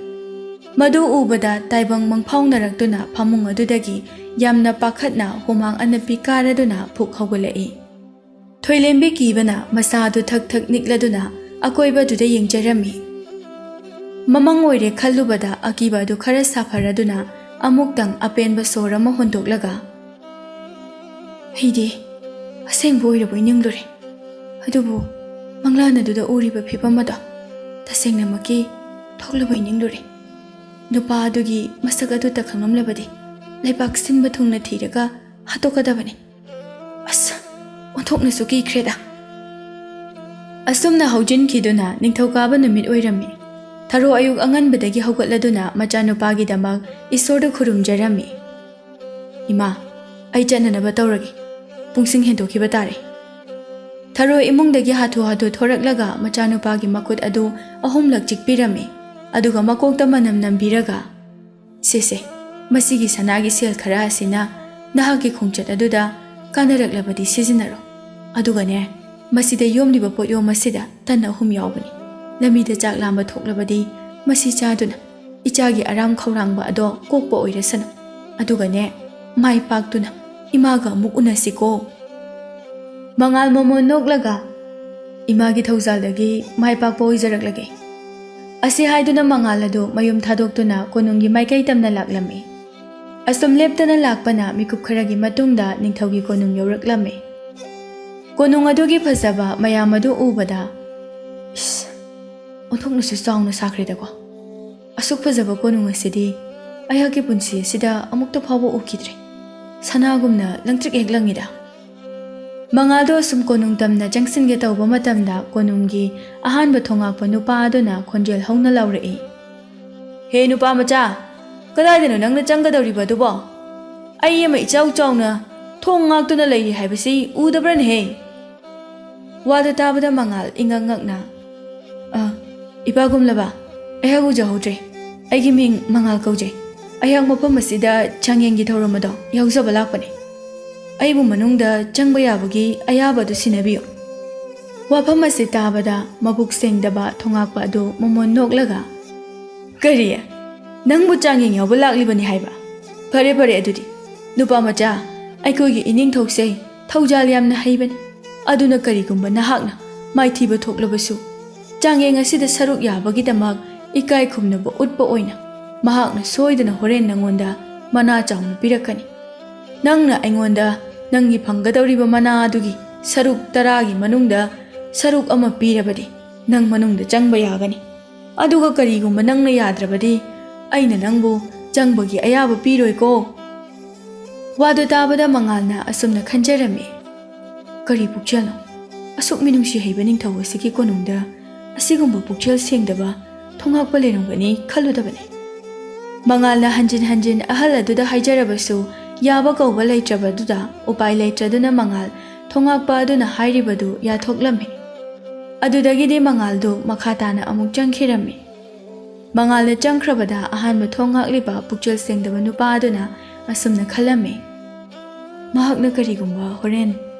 ꯃꯗꯨ ꯎꯕꯗ ꯇꯥꯏꯕꯪ ꯃꯪꯐꯥꯎꯅꯔꯛꯇꯨꯅ ꯐꯃꯨꯡ ꯑꯗꯨꯗꯒꯤ ꯌꯥꯝꯅ ꯄꯥꯈꯠꯅ ꯍꯨꯃꯥꯡ ꯑꯅꯞꯄꯤ ꯀꯥꯔꯗꯨꯅ ꯐꯨꯛ ꯍꯧꯒꯠꯂꯛꯏ꯫ ꯊꯣꯏꯂꯦꯝꯕꯤ ꯀꯤꯕꯅ ꯃꯁꯥ ꯑꯗꯨ ꯊꯛ ꯊꯛ ꯅꯤꯛꯂꯗꯨꯅ ꯑꯀꯣꯏꯕꯗꯨꯗ ꯌꯦꯡꯖꯔꯝꯃꯤ꯫ ꯃꯃꯪ ꯑꯣꯏꯔꯦ ꯈꯜꯂꯨꯕꯗ ꯑꯀꯤꯕ ꯑꯗꯨ ꯈꯔ ꯁꯥꯐꯔꯗꯨꯅ ꯑꯃꯨꯛꯇꯪ ꯑꯄꯦꯟꯕ ꯁꯣꯔ ꯑꯃ ꯍꯣꯟꯗꯣꯛꯂꯒ, "ꯑꯩꯗꯤ ꯑꯁꯦꯡꯕ ꯑꯣꯏꯔꯕꯣꯏ ꯅꯤꯡꯂꯨꯔꯦ꯫ ꯑꯗꯨꯕꯨ ꯃꯪꯂꯥꯟ ꯑꯗꯨꯗ ꯎꯔꯤꯕ ꯐꯤꯕꯝ ꯑꯗꯣ ꯇꯁꯦꯡꯅꯃꯛꯀꯤ ꯊꯣꯛꯂꯕꯣꯏ ꯅꯤꯡꯂꯨꯔꯦ꯫ ꯅꯨꯄꯥ ꯑꯗꯨꯒꯤ ꯃꯁꯛ ꯑꯗꯨꯇ ꯈꯪꯂꯝꯂꯕꯗꯤ ꯂꯩꯕꯥꯛ ꯁꯤꯟꯕ ꯊꯨꯡꯅ ꯊꯤꯔꯒ ꯍꯥꯠꯇꯣꯛꯀꯗꯕꯅꯤ꯫ ꯑꯁ, ꯑꯣꯟꯊꯣꯛꯅꯁꯨ ꯀꯤꯈ꯭ꯔꯦꯗ꯫" ꯑꯁꯨꯝꯅ ꯍꯧꯖꯤꯟꯈꯤꯗꯨꯅ ꯅꯤꯡꯊꯧꯀꯥꯕ ꯅꯨꯃꯤꯠ ꯑꯣꯏꯔꯝꯃꯤ꯫ ꯊꯔꯣ ꯑꯌꯨꯛ ꯑꯉꯟꯕꯗꯒꯤ ꯍꯧꯒꯠꯂꯗꯨꯅ ꯃꯆꯥꯅꯨꯄꯥꯒꯤꯗꯃꯛ ꯏꯁꯣꯔꯗ ꯈꯨꯔꯨꯝꯖꯔꯝꯃꯤ꯫ "ꯏꯃꯥ, ꯑꯩ ꯆꯠꯅꯅꯕ ꯇꯧꯔꯒꯦ꯫ ꯄꯨꯡꯁꯤꯡ ꯍꯦꯟꯗꯣꯛꯈꯤꯕ ꯇꯥꯔꯦ꯫" ꯊꯔꯣ ꯏꯃꯨꯡꯗꯒꯤ ꯍꯥꯊꯨ ꯍꯥꯊꯨ ꯊꯣꯔꯛꯂꯒ ꯃꯆꯥꯅꯨꯄꯥꯒꯤ ꯃꯈꯨꯠ ꯑꯗꯨ ꯑꯍꯨꯝꯂꯛ ꯆꯤꯛꯄꯤꯔꯝꯃꯤ꯫ ꯑꯗꯨꯒ ꯃꯀꯣꯛꯇ ꯃꯅꯝ ꯅꯝꯕꯤꯔꯒ, "ꯁꯦ ꯁꯦ, ꯃꯁꯤꯒꯤ ꯁꯅꯥꯒꯤ ꯁꯦꯜ ꯈꯔ ꯑꯁꯤꯅ ꯅꯍꯥꯛꯀꯤ ꯈꯣꯡꯆꯠ ꯑꯗꯨꯗ ꯀꯥꯟꯅꯔꯛꯂꯕꯗꯤ ꯁꯤꯖꯤꯟꯅꯔꯣ꯫ ꯑꯗꯨꯒꯅꯦ, ꯃꯁꯤꯗ ꯌꯣꯝꯂꯤꯕ ꯄꯣꯠꯌꯣꯝ ꯑꯁꯤꯗ ꯇꯟ ꯑꯍꯨꯝ ꯌꯥꯎꯕꯅꯤ꯫ ꯂꯝꯕꯤꯗ ꯆꯥꯛ ꯂꯥꯝꯕ ꯊꯣꯛꯂꯕꯗꯤ ꯃꯁꯤ ꯆꯥꯗꯨꯅ ꯏꯆꯥꯒꯤ ꯑꯔꯥꯝ ꯈꯧꯔꯥꯡꯕ ꯑꯗꯣ ꯀꯣꯛꯄ ꯑꯣꯏꯔꯁꯅꯨ꯫ ꯑꯗꯨꯒꯅꯦ, ꯃꯥꯏ ꯄꯥꯛꯇꯨꯅ ꯏꯃꯥꯒ ꯑꯃꯨꯛ ꯎꯅꯁꯤꯀꯣ꯫ ꯃꯉꯥꯜ ꯃꯃꯣꯟ ꯅꯣꯛꯂꯒ, "ꯏꯃꯥꯒꯤ ꯊꯧꯖꯥꯜꯗꯒꯤ ꯃꯥꯏ ꯄꯥꯛꯄ ꯑꯣꯏꯖꯔꯛꯂꯒꯦ"꯫ ꯑꯁꯤ ꯍꯥꯏꯗꯨꯅ ꯃꯉꯥꯜ ꯑꯗꯨ ꯃꯌꯨꯝ ꯊꯥꯗꯣꯛꯇꯨꯅ ꯀꯣꯅꯨꯡꯒꯤ ꯃꯥꯏꯀꯩ ꯇꯝꯅ ꯂꯥꯛꯂꯝꯃꯤ꯫ ꯑꯁꯨꯝ ꯂꯦꯞꯇꯅ ꯂꯥꯛꯄꯅ ꯃꯤꯀꯨꯞ ꯈꯔꯒꯤ ꯃꯇꯨꯡꯗ ꯅꯤꯡꯊꯧꯒꯤ ꯀꯣꯅꯨꯡ ꯌꯧꯔꯛꯂꯝꯃꯤ꯫ ꯀꯣꯅꯨꯡ ꯑꯗꯨꯒꯤ ꯐꯖꯕ ꯃꯌꯥꯝ ꯑꯗꯨ ꯎꯕꯗ, "ꯏꯁ, ꯑꯣꯟꯊꯣꯛꯅꯁꯨ ꯆꯥꯎꯅ ꯁꯥꯈ꯭ꯔꯦꯗꯀꯣ꯫ ꯑꯁꯨꯛ ꯐꯖꯕ ꯀꯣꯅꯨꯡ ꯑꯁꯤꯗꯤ ꯑꯩꯍꯥꯛꯀꯤ ꯄꯨꯟꯁꯤ ꯑꯁꯤꯗ ꯑꯃꯨꯛꯇ ꯐꯥꯎꯕ ꯎꯈꯤꯗ꯭ꯔꯤ꯫ ꯁꯅꯥꯒꯨꯝꯅ ꯂꯪꯇ꯭ꯔꯤꯛ ꯍꯦꯛ ꯂꯪꯉꯤꯗ"꯫ ꯃꯉꯥꯜꯗꯣ ꯑꯁꯨꯝ ꯀꯣꯅꯨꯡ ꯇꯝꯅ ꯆꯪꯁꯤꯟꯒꯦ ꯇꯧꯕ ꯃꯇꯝꯗ ꯀꯣꯅꯨꯡꯒꯤ ꯑꯍꯥꯟꯕ ꯊꯣꯡꯉꯥꯛꯄ ꯅꯨꯄꯥ ꯑꯗꯨꯅ ꯈꯣꯟꯖꯦꯜ ꯍꯧꯅ ꯂꯥꯎꯔꯛꯏ, "ꯍꯦ ꯅꯨꯄꯥ ꯃꯆꯥ, ꯀꯗꯥꯏꯗꯅꯣ ꯅꯪꯅ ꯆꯪꯒꯗꯧꯔꯤꯕ ꯑꯗꯨꯕꯣ? ꯑꯩ ꯑꯃ ꯏꯆꯥꯎ ꯆꯥꯎꯅ ꯊꯣꯡ ꯉꯥꯛꯇꯨꯅ ꯂꯩꯔꯤ ꯍꯥꯏꯕꯁꯤ ꯎꯗꯕ꯭ꯔꯅꯦꯍꯦ?" ꯋꯥꯗꯨ ꯇꯥꯕꯗ ꯃꯉꯥꯜ ꯏꯉꯛ ꯉꯛꯅ, "ꯑ, ꯏꯄꯥꯒꯨꯝꯂꯕ, ꯑꯩꯍꯥꯛ ꯎꯖꯍꯧꯗ꯭ꯔꯦ꯫ ꯑꯩꯒꯤ ꯃꯤꯡ ꯃꯉꯥꯜ ꯀꯧꯖꯩ꯫ ꯑꯩꯍꯥꯛ ꯃꯐꯝ ꯑꯁꯤꯗ ꯆꯥꯡꯌꯦꯡꯒꯤ ꯊꯧꯔꯝ ꯑꯗꯣ ꯌꯥꯎꯖꯕ ꯂꯥꯛꯄꯅꯤ꯫ ꯑꯩꯕꯨ ꯃꯅꯨꯡꯗ ꯆꯪꯕ ꯌꯥꯕꯒꯤ ꯑꯌꯥꯕ ꯑꯗꯨ ꯁꯤꯟꯅꯕꯤꯌꯨ"꯫ ꯋꯥꯐꯝ ꯑꯁꯤ ꯇꯥꯕꯗ ꯃꯕꯨꯛ ꯁꯦꯡꯗꯕ ꯊꯣꯉꯥꯛꯄ ꯑꯗꯨ ꯃꯃꯣꯟ ꯅꯣꯛꯂꯒ, "ꯀꯔꯤ? ꯅꯪꯕꯨ ꯆꯥꯡꯌꯦꯡ ꯌꯥꯎꯕ ꯂꯥꯛꯂꯤꯕꯅꯤ ꯍꯥꯏꯕ? ꯐꯔꯦ, ꯐꯔꯦ ꯑꯗꯨꯗꯤ꯫ ꯅꯨꯄꯥ ꯃꯆꯥ, ꯑꯩꯈꯣꯏꯒꯤ ꯏꯅꯤꯡꯊꯧꯁꯦ ꯊꯧꯖꯥꯜ ꯌꯥꯝꯅ ꯍꯩꯕꯅꯤ꯫ ꯑꯗꯨꯅ ꯀꯔꯤꯒꯨꯝꯕ ꯅꯍꯥꯛꯅ ꯃꯥꯏꯊꯤꯕ ꯊꯣꯛꯂꯕꯁꯨ, ꯆꯥꯡꯌꯦꯡ ꯑꯁꯤꯗ ꯁꯔꯨꯛ ꯌꯥꯕꯒꯤꯗꯃꯛ ꯏꯀꯥꯏ ꯈꯨꯝꯅꯕ ꯎꯠꯄ ꯑꯣꯏꯅ ꯃꯍꯥꯛꯅ ꯁꯣꯏꯗꯅ ꯍꯣꯔꯦꯟ ꯅꯉꯣꯟꯗ ꯃꯅꯥ ꯆꯥꯎꯅ ꯄꯤꯔꯛꯀꯅꯤ꯫ ꯅꯪꯅ ꯑꯩꯉꯣꯟꯗ ꯅꯪꯒꯤ ꯐꯪꯒꯗꯧꯔꯤꯕ ꯃꯅꯥ ꯑꯗꯨꯒꯤ ꯁꯔꯨꯛ ꯇꯔꯥꯒꯤ ꯃꯅꯨꯡꯗ ꯁꯔꯨꯛ ꯑꯃ ꯄꯤꯔꯕꯗꯤ, ꯅꯪ ꯃꯅꯨꯡꯗ ꯆꯪꯕ ꯌꯥꯒꯅꯤ꯫ ꯑꯗꯨꯒ ꯀꯔꯤꯒꯨꯝꯕ ꯅꯪꯅ ꯌꯥꯗ꯭ꯔꯕꯗꯤ, ꯑꯩꯅ ꯅꯪꯕꯨ ꯆꯪꯕꯒꯤ ꯑꯌꯥꯕ ꯄꯤꯔꯣꯏꯀꯣ"꯫ ꯋꯥꯗꯨ ꯇꯥꯕꯗ ꯃꯉꯥꯜꯅ ꯑꯁꯨꯝꯅ ꯈꯟꯖꯔꯝꯃꯤ, "ꯀꯔꯤ ꯄꯨꯛꯆꯦꯜꯅꯣ? ꯑꯁꯨꯛ ꯃꯤꯅꯨꯡꯁꯤ ꯍꯩꯕ ꯅꯤꯡꯊꯧ ꯑꯁꯤꯒꯤ ꯀꯣꯅꯨꯡꯗ ꯑꯁꯤꯒꯨꯝꯕ ꯄꯨꯛꯆꯦꯜ ꯁꯦꯡꯗꯕ ꯊꯣꯉꯥꯛꯄ ꯂꯩꯔꯝꯒꯅꯤ ꯈꯜꯂꯨꯗꯕꯅꯤ"꯫ ꯃꯉꯥꯜꯅ ꯍꯟꯖꯤꯟ ꯍꯟꯖꯤꯟ ꯑꯍꯜ ꯑꯗꯨꯗ ꯍꯥꯏꯖꯔꯕꯁꯨ, ꯌꯥꯕ ꯀꯧꯕ ꯂꯩꯇ꯭ꯔꯕꯗꯨꯗ, ꯎꯄꯥꯏ ꯂꯩꯇ꯭ꯔꯗꯨꯅ ꯃꯉꯥꯜ ꯊꯣꯉꯥꯛꯄ ꯑꯗꯨꯅ ꯍꯥꯏꯔꯤꯕꯗꯨ ꯌꯥꯊꯣꯛꯂꯝꯃꯤ꯫ ꯑꯗꯨꯗꯒꯤꯗꯤ ꯃꯉꯥꯜꯗꯨ ꯃꯈꯥ ꯇꯥꯅ ꯑꯃꯨꯛ ꯆꯪꯈꯤꯔꯝꯃꯤ꯫ ꯃꯉꯥꯜꯅ ꯆꯪꯈ꯭ꯔꯕꯗ ꯑꯍꯥꯟꯕ ꯊꯣꯡ ꯉꯥꯛꯂꯤꯕ ꯄꯨꯛꯆꯦꯜ ꯁꯦꯡꯗꯕ ꯅꯨꯄꯥ ꯑꯗꯨꯅ ꯑꯁꯨꯝꯅ ꯈꯜꯂꯝꯃꯤ, "ꯃꯍꯥꯛꯅ ꯀꯔꯤꯒꯨꯝꯕ ꯍꯣꯔꯦꯟ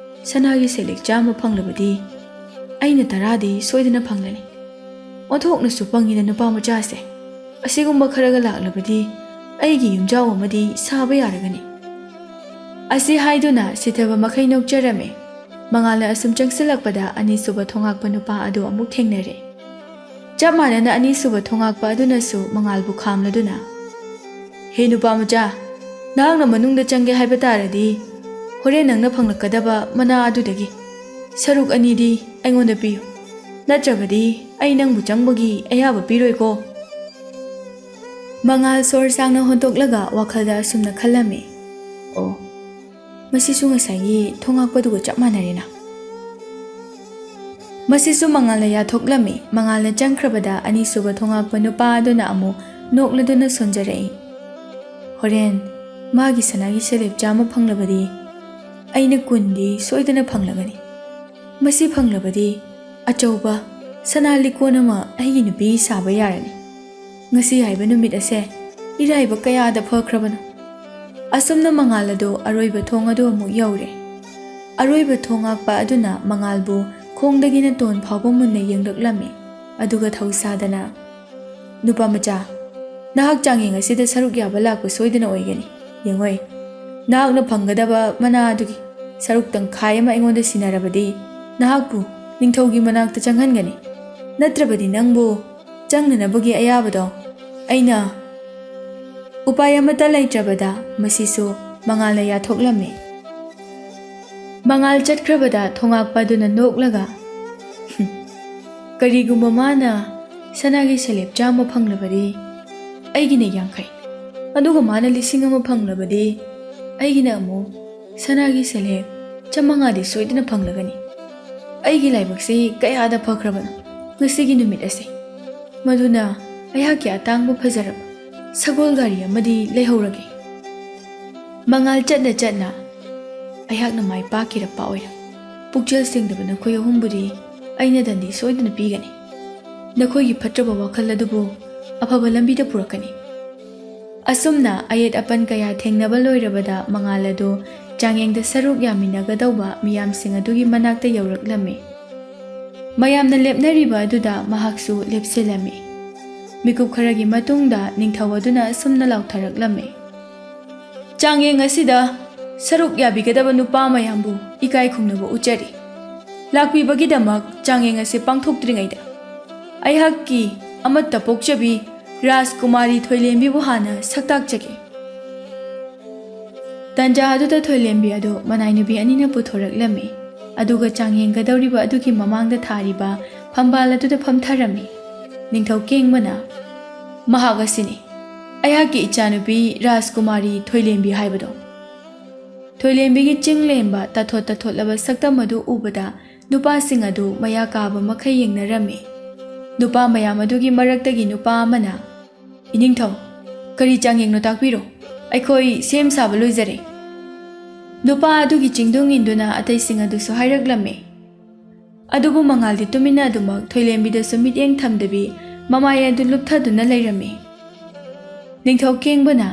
ꯁꯅꯥꯒꯤ ꯁꯦꯂꯤꯛ ꯆꯥꯝꯃ ꯐꯪꯂꯕꯗꯤ, ꯑꯩꯅ ꯇꯔꯥꯗꯤ ꯁꯣꯏꯗꯅ ꯐꯪꯂꯅꯤ꯫ ꯑꯣꯟꯊꯣꯛꯅꯁꯨ ꯄꯪꯉꯤꯗ ꯅꯨꯄꯥ ꯃꯆꯥꯁꯦ꯫ ꯑꯁꯤꯒꯨꯝꯕ ꯈꯔꯒ ꯂꯥꯛꯂꯕꯗꯤ ꯑꯩꯒꯤ ꯌꯨꯝꯖꯥꯎ ꯑꯃꯗꯤ ꯁꯥꯕ ꯌꯥꯔꯒꯅꯤ"꯫ ꯑꯁꯤ ꯍꯥꯏꯗꯨꯅ ꯁꯤꯊꯕ ꯃꯈꯩ ꯅꯣꯛꯆꯔꯝꯃꯤ꯫ ꯃꯉꯥꯜꯅ ꯑꯁꯨꯝ ꯆꯪꯁꯤꯜꯂꯛꯄꯗ ꯑꯅꯤꯁꯨꯕ ꯊꯣꯉꯥꯛꯄ ꯅꯨꯄꯥ ꯑꯗꯨ ꯑꯃꯨꯛ ꯊꯦꯡꯅꯔꯦ꯫ ꯆꯞ ꯃꯥꯟꯅꯅ ꯑꯅꯤꯁꯨꯕ ꯊꯣꯉꯥꯛꯄ ꯑꯗꯨꯅꯁꯨ ꯃꯉꯥꯜꯕꯨ ꯈꯥꯝꯂꯗꯨꯅ, "ꯍꯦ ꯅꯨꯄꯥ ꯃꯆꯥ, ꯅꯍꯥꯛꯅ ꯃꯅꯨꯡꯗ ꯆꯪꯒꯦ ꯍꯥꯏꯕ ꯇꯥꯔꯗꯤ ꯍꯣꯔꯦꯟ ꯅꯪꯅ ꯐꯪꯂꯛꯀꯗꯕ ꯃꯅꯥ ꯑꯗꯨꯗꯒꯤ ꯁꯔꯨꯛ ꯑꯅꯤꯗꯤ ꯑꯩꯉꯣꯟꯗ ꯄꯤꯌꯨ, ꯅꯠꯇ꯭ꯔꯕꯗꯤ ꯑꯩ ꯅꯪꯕꯨ ꯆꯪꯕꯒꯤ ꯑꯌꯥꯕ ꯄꯤꯔꯣꯏꯀꯣ"꯫ ꯃꯉꯥꯜ ꯁꯣꯔ ꯁꯥꯡꯅ ꯍꯣꯟꯗꯣꯛꯂꯒ ꯋꯥꯈꯜꯗ ꯑꯁꯨꯝꯅ ꯈꯜꯂꯝꯃꯤ, "ꯑꯣ, ꯃꯁꯤꯁꯨ ꯉꯁꯥꯏꯒꯤ ꯊꯣꯉꯥꯛꯄꯗꯨꯒ ꯆꯞ ꯃꯥꯟꯅꯔꯦꯅ"꯫ ꯃꯁꯤꯁꯨ ꯃꯉꯥꯜꯅ ꯌꯥꯊꯣꯛꯂꯝꯃꯤ꯫ ꯃꯉꯥꯜꯅ ꯆꯪꯈ꯭ꯔꯕꯗ ꯑꯅꯤꯁꯨꯕ ꯊꯣꯉꯥꯛꯄ ꯅꯨꯄꯥ ꯑꯗꯨꯅ ꯑꯃꯨꯛ ꯅꯣꯛꯂꯗꯨꯅ ꯁꯣꯟꯖꯔꯛꯏ, "ꯍꯣꯔꯦꯟ ꯃꯥꯒꯤ ꯁꯅꯥꯒꯤ ꯁꯦꯂꯦꯞ ꯆꯥꯝꯃ ꯐꯪꯂꯕꯗꯤ ꯑꯩꯅ ꯀꯨꯟꯗꯤ ꯁꯣꯏꯗꯅ ꯐꯪꯂꯒꯅꯤ꯫ ꯃꯁꯤ ꯐꯪꯂꯕꯗꯤ ꯑꯆꯧꯕ ꯁꯅꯥ ꯂꯤꯛꯀꯣꯟ ꯑꯃ ꯑꯩꯒꯤ ꯅꯨꯄꯤ ꯁꯥꯕ ꯌꯥꯔꯅꯤ꯫ ꯉꯁꯤ ꯍꯥꯏꯕ ꯅꯨꯃꯤꯠ ꯑꯁꯦ ꯏꯔꯥꯏꯕꯛ ꯀꯌꯥꯗ ꯐꯈ꯭ꯔꯕꯅꯣ"꯫ ꯑꯁꯨꯝꯅ ꯃꯉꯥꯜ ꯑꯗꯨ ꯑꯔꯣꯏꯕ ꯊꯣꯡ ꯑꯗꯨ ꯑꯃꯨꯛ ꯌꯧꯔꯦ꯫ ꯑꯔꯣꯏꯕ ꯊꯣꯡ ꯉꯥꯛꯄ ꯑꯗꯨꯅ ꯃꯉꯥꯜꯕꯨ ꯈꯣꯡꯗꯒꯤꯅ ꯇꯣꯟ ꯐꯥꯎꯕ ꯃꯨꯟꯅ ꯌꯦꯡꯂꯛꯂꯝꯃꯤ꯫ ꯑꯗꯨꯒ ꯊꯧꯁꯥꯗꯅ, "ꯅꯨꯄꯥ ꯃꯆꯥ, ꯅꯍꯥꯛ ꯆꯥꯡꯌꯦꯡ ꯑꯁꯤꯗ ꯁꯔꯨꯛ ꯌꯥꯕ ꯂꯥꯛꯄ ꯁꯣꯏꯗꯅ ꯑꯣꯏꯒꯅꯤ꯫ ꯌꯦꯡꯉꯣꯏ, ꯅꯍꯥꯛꯅ ꯐꯪꯒꯗꯕ ꯃꯅꯥ ꯑꯗꯨꯒꯤ ꯁꯔꯨꯛ ꯇꯪꯈꯥꯏ ꯑꯃ ꯑꯩꯉꯣꯟꯗ ꯁꯤꯟꯅꯔꯕꯗꯤ ꯅꯍꯥꯛꯄꯨ ꯅꯤꯡꯊꯧꯒꯤ ꯃꯅꯥꯛꯇ ꯆꯪꯍꯟꯒꯅꯤ꯫ ꯅꯠꯇ꯭ꯔꯕꯗꯤ ꯅꯪꯕꯨ ꯆꯪꯅꯅꯕꯒꯤ ꯑꯌꯥꯕꯗꯣ ꯑꯩꯅ"꯫ ꯎꯄꯥꯏ ꯑꯃꯠꯇ ꯂꯩꯇ꯭ꯔꯕꯗ ꯃꯁꯤꯁꯨ ꯃꯉꯥꯜꯅ ꯌꯥꯊꯣꯛꯂꯝꯃꯤ꯫ ꯃꯉꯥꯜ ꯆꯠꯈ꯭ꯔꯕꯗ ꯊꯣꯉꯥꯛꯄ ꯑꯗꯨꯅ ꯅꯣꯛꯂꯒ, "ꯍꯨꯝ, ꯀꯔꯤꯒꯨꯝꯕ ꯃꯥꯅ ꯁꯅꯥꯒꯤ ꯁꯦꯂꯦꯞ ꯆꯥꯝꯃ ꯐꯪꯂꯕꯗꯤ ꯑꯩꯒꯤꯅ ꯌꯥꯡꯈꯩ, ꯑꯗꯨꯒ ꯃꯥꯅ ꯂꯤꯁꯤꯡ ꯑꯃ ꯐꯪꯂꯕꯗꯤ ꯑꯩꯒꯤꯅ ꯑꯃꯨꯛ ꯁꯅꯥꯒꯤ ꯁꯦꯂꯦꯞ ꯆꯥꯝꯃꯉꯥꯗꯤ ꯁꯣꯏꯗꯅ ꯐꯪꯂꯒꯅꯤ꯫ ꯑꯩꯒꯤ ꯂꯥꯏꯕꯛꯁꯤ ꯀꯌꯥꯗ ꯐꯈ꯭ꯔꯕꯅꯣ ꯉꯁꯤꯒꯤ ꯅꯨꯃꯤꯠ ꯑꯁꯤ꯫ ꯃꯗꯨꯅ ꯑꯩꯍꯥꯛꯀꯤ ꯑꯇꯥꯡꯕ ꯐꯖꯔꯕ ꯁꯒꯣꯜ ꯒꯥꯔꯤ ꯑꯃꯗꯤ ꯂꯩꯍꯧꯔꯒꯦ"꯫ ꯃꯉꯥꯜ ꯆꯠꯅ ꯆꯠꯅ, "ꯑꯩꯍꯥꯛꯅ ꯃꯥꯏ ꯄꯥꯛꯈꯤꯔꯛꯄ ꯑꯣꯏꯅ ꯄꯨꯛꯆꯦꯜ ꯁꯦꯡꯗꯕ ꯅꯈꯣꯏ ꯑꯍꯨꯝꯕꯨꯗꯤ ꯑꯩꯅ ꯗꯟꯗꯤ ꯁꯣꯏꯗꯅ ꯄꯤꯒꯅꯤ꯫ ꯅꯈꯣꯏꯒꯤ ꯐꯠꯇ꯭ꯔꯕ ꯋꯥꯈꯜ ꯑꯗꯨꯕꯨ ꯑꯐꯕ ꯂꯝꯕꯤꯗ ꯄꯨꯔꯛꯀꯅꯤ"꯫ ꯑꯁꯨꯝꯅ ꯑꯌꯦꯠ ꯑꯄꯟ ꯀꯌꯥ ꯊꯦꯡꯅꯕ ꯂꯣꯏꯔꯕꯗ ꯃꯉꯥꯜ ꯑꯗꯨ ꯆꯥꯡꯌꯦꯡꯗ ꯁꯔꯨꯛ ꯌꯥꯃꯤꯟꯅꯒꯗꯧꯕ ꯃꯤꯌꯥꯝꯁꯤꯡ ꯑꯗꯨꯒꯤ ꯃꯅꯥꯛꯇ ꯌꯧꯔꯛꯂꯝꯃꯤ꯫ ꯃꯌꯥꯝꯅ ꯂꯦꯞꯅꯔꯤꯕ ꯑꯗꯨꯗ ꯃꯍꯥꯛꯁꯨ ꯂꯦꯞꯁꯤꯜꯂꯝꯃꯤ꯫ ꯃꯤꯀꯨꯞ ꯈꯔꯒꯤ ꯃꯇꯨꯡꯗ ꯅꯤꯡꯊꯧ ꯑꯗꯨꯅ ꯑꯁꯨꯝꯅ ꯂꯥꯎꯊꯔꯛꯂꯝꯃꯤ, "ꯆꯥꯡꯌꯦꯡ ꯑꯁꯤꯗ ꯁꯔꯨꯛ ꯌꯥꯕꯤꯒꯗꯕ ꯅꯨꯄꯥ ꯃꯌꯥꯝꯕꯨ ꯏꯀꯥꯏ ꯈꯨꯝꯅꯕ ꯎꯠꯆꯔꯤ꯫ ꯂꯥꯛꯄꯤꯕꯒꯤꯗꯃꯛ ꯆꯥꯡꯌꯦꯡ ꯑꯁꯤ ꯄꯥꯡꯊꯣꯛꯇ꯭ꯔꯤꯉꯩꯗ ꯑꯩꯍꯥꯛꯀꯤ ꯑꯃꯠꯇ ꯄꯣꯛꯆꯕꯤ ꯔꯥꯖꯀꯨꯃꯥꯔꯤ ꯊꯣꯏꯂꯦꯝꯕꯤꯕꯨ ꯍꯥꯟꯅ ꯁꯛꯇꯥꯛꯆꯒꯦ꯫ ꯇꯟꯖꯥ ꯑꯗꯨꯗ ꯊꯣꯏꯂꯦꯝꯕꯤ ꯑꯗꯨ ꯃꯅꯥꯏ ꯅꯨꯄꯤ ꯑꯅꯤꯅ ꯄꯨꯊꯣꯔꯛꯂꯝꯃꯤ꯫ ꯑꯗꯨꯒ ꯆꯥꯡꯌꯦꯡꯒꯗꯧꯔꯤꯕ ꯑꯗꯨꯒꯤ ꯃꯃꯥꯡꯗ ꯊꯥꯔꯤꯕ ꯐꯝꯕꯥꯜ ꯑꯗꯨꯗ ꯐꯝꯊꯔꯝꯃꯤ꯫ ꯅꯤꯡꯊꯧ ꯀꯦꯡꯕꯅ, "ꯃꯍꯥꯛ ꯑꯁꯤꯅꯤ, ꯑꯩꯍꯥꯛꯀꯤ ꯏꯆꯥꯅꯨꯄꯤ ꯔꯥꯖꯀꯨꯃꯥꯔꯤ ꯊꯣꯏꯂꯦꯝꯕꯤ ꯍꯥꯏꯕꯗꯣ꯫" ꯊꯣꯏꯂꯦꯝꯕꯤꯒꯤ ꯆꯤꯡ ꯂꯦꯝꯕ ꯇꯥꯊꯣꯠ ꯇꯥꯊꯣꯠꯂꯕ ꯁꯛꯇꯝ ꯑꯗꯨ ꯎꯕꯗ ꯅꯨꯄꯥꯁꯤꯡ ꯑꯗꯨ ꯃꯌꯥ ꯀꯥꯕ ꯃꯈꯩ ꯌꯦꯡꯅꯔꯝꯃꯤ꯫ ꯅꯨꯄꯥ ꯃꯌꯥꯝ ꯑꯗꯨꯒꯤ ꯃꯔꯛꯇꯒꯤ ꯅꯨꯄꯥ ꯑꯃꯅ, "ꯏꯅꯤꯡꯊꯧ, ꯀꯔꯤ ꯆꯥꯡꯌꯦꯡꯅꯣ ꯇꯥꯛꯄꯤꯔꯣ, ꯑꯩꯈꯣꯏ ꯁꯦꯝ ꯁꯥꯕ ꯂꯣꯏꯖꯔꯦ꯫" ꯅꯨꯄꯥ ꯑꯗꯨꯒꯤ ꯆꯤꯡꯗꯨꯡ ꯏꯟꯗꯨꯅ ꯑꯇꯩꯁꯤꯡ ꯑꯗꯨꯁꯨ ꯍꯥꯏꯔꯛꯂꯝꯃꯤ꯫ ꯑꯗꯨꯕꯨ ꯃꯉꯥꯜꯗꯤ ꯇꯨꯃꯤꯟꯅ ꯑꯗꯨꯃꯛ ꯊꯣꯏꯂꯦꯝꯕꯤꯗꯁꯨ ꯃꯤꯠꯌꯦꯡ ꯊꯝꯗꯕꯤ ꯃꯃꯥꯏ ꯑꯗꯨ ꯂꯨꯞꯊꯗꯨꯅ ꯂꯩꯔꯝꯃꯤ꯫ ꯅꯤꯡꯊꯧ ꯀꯦꯡꯕꯅ,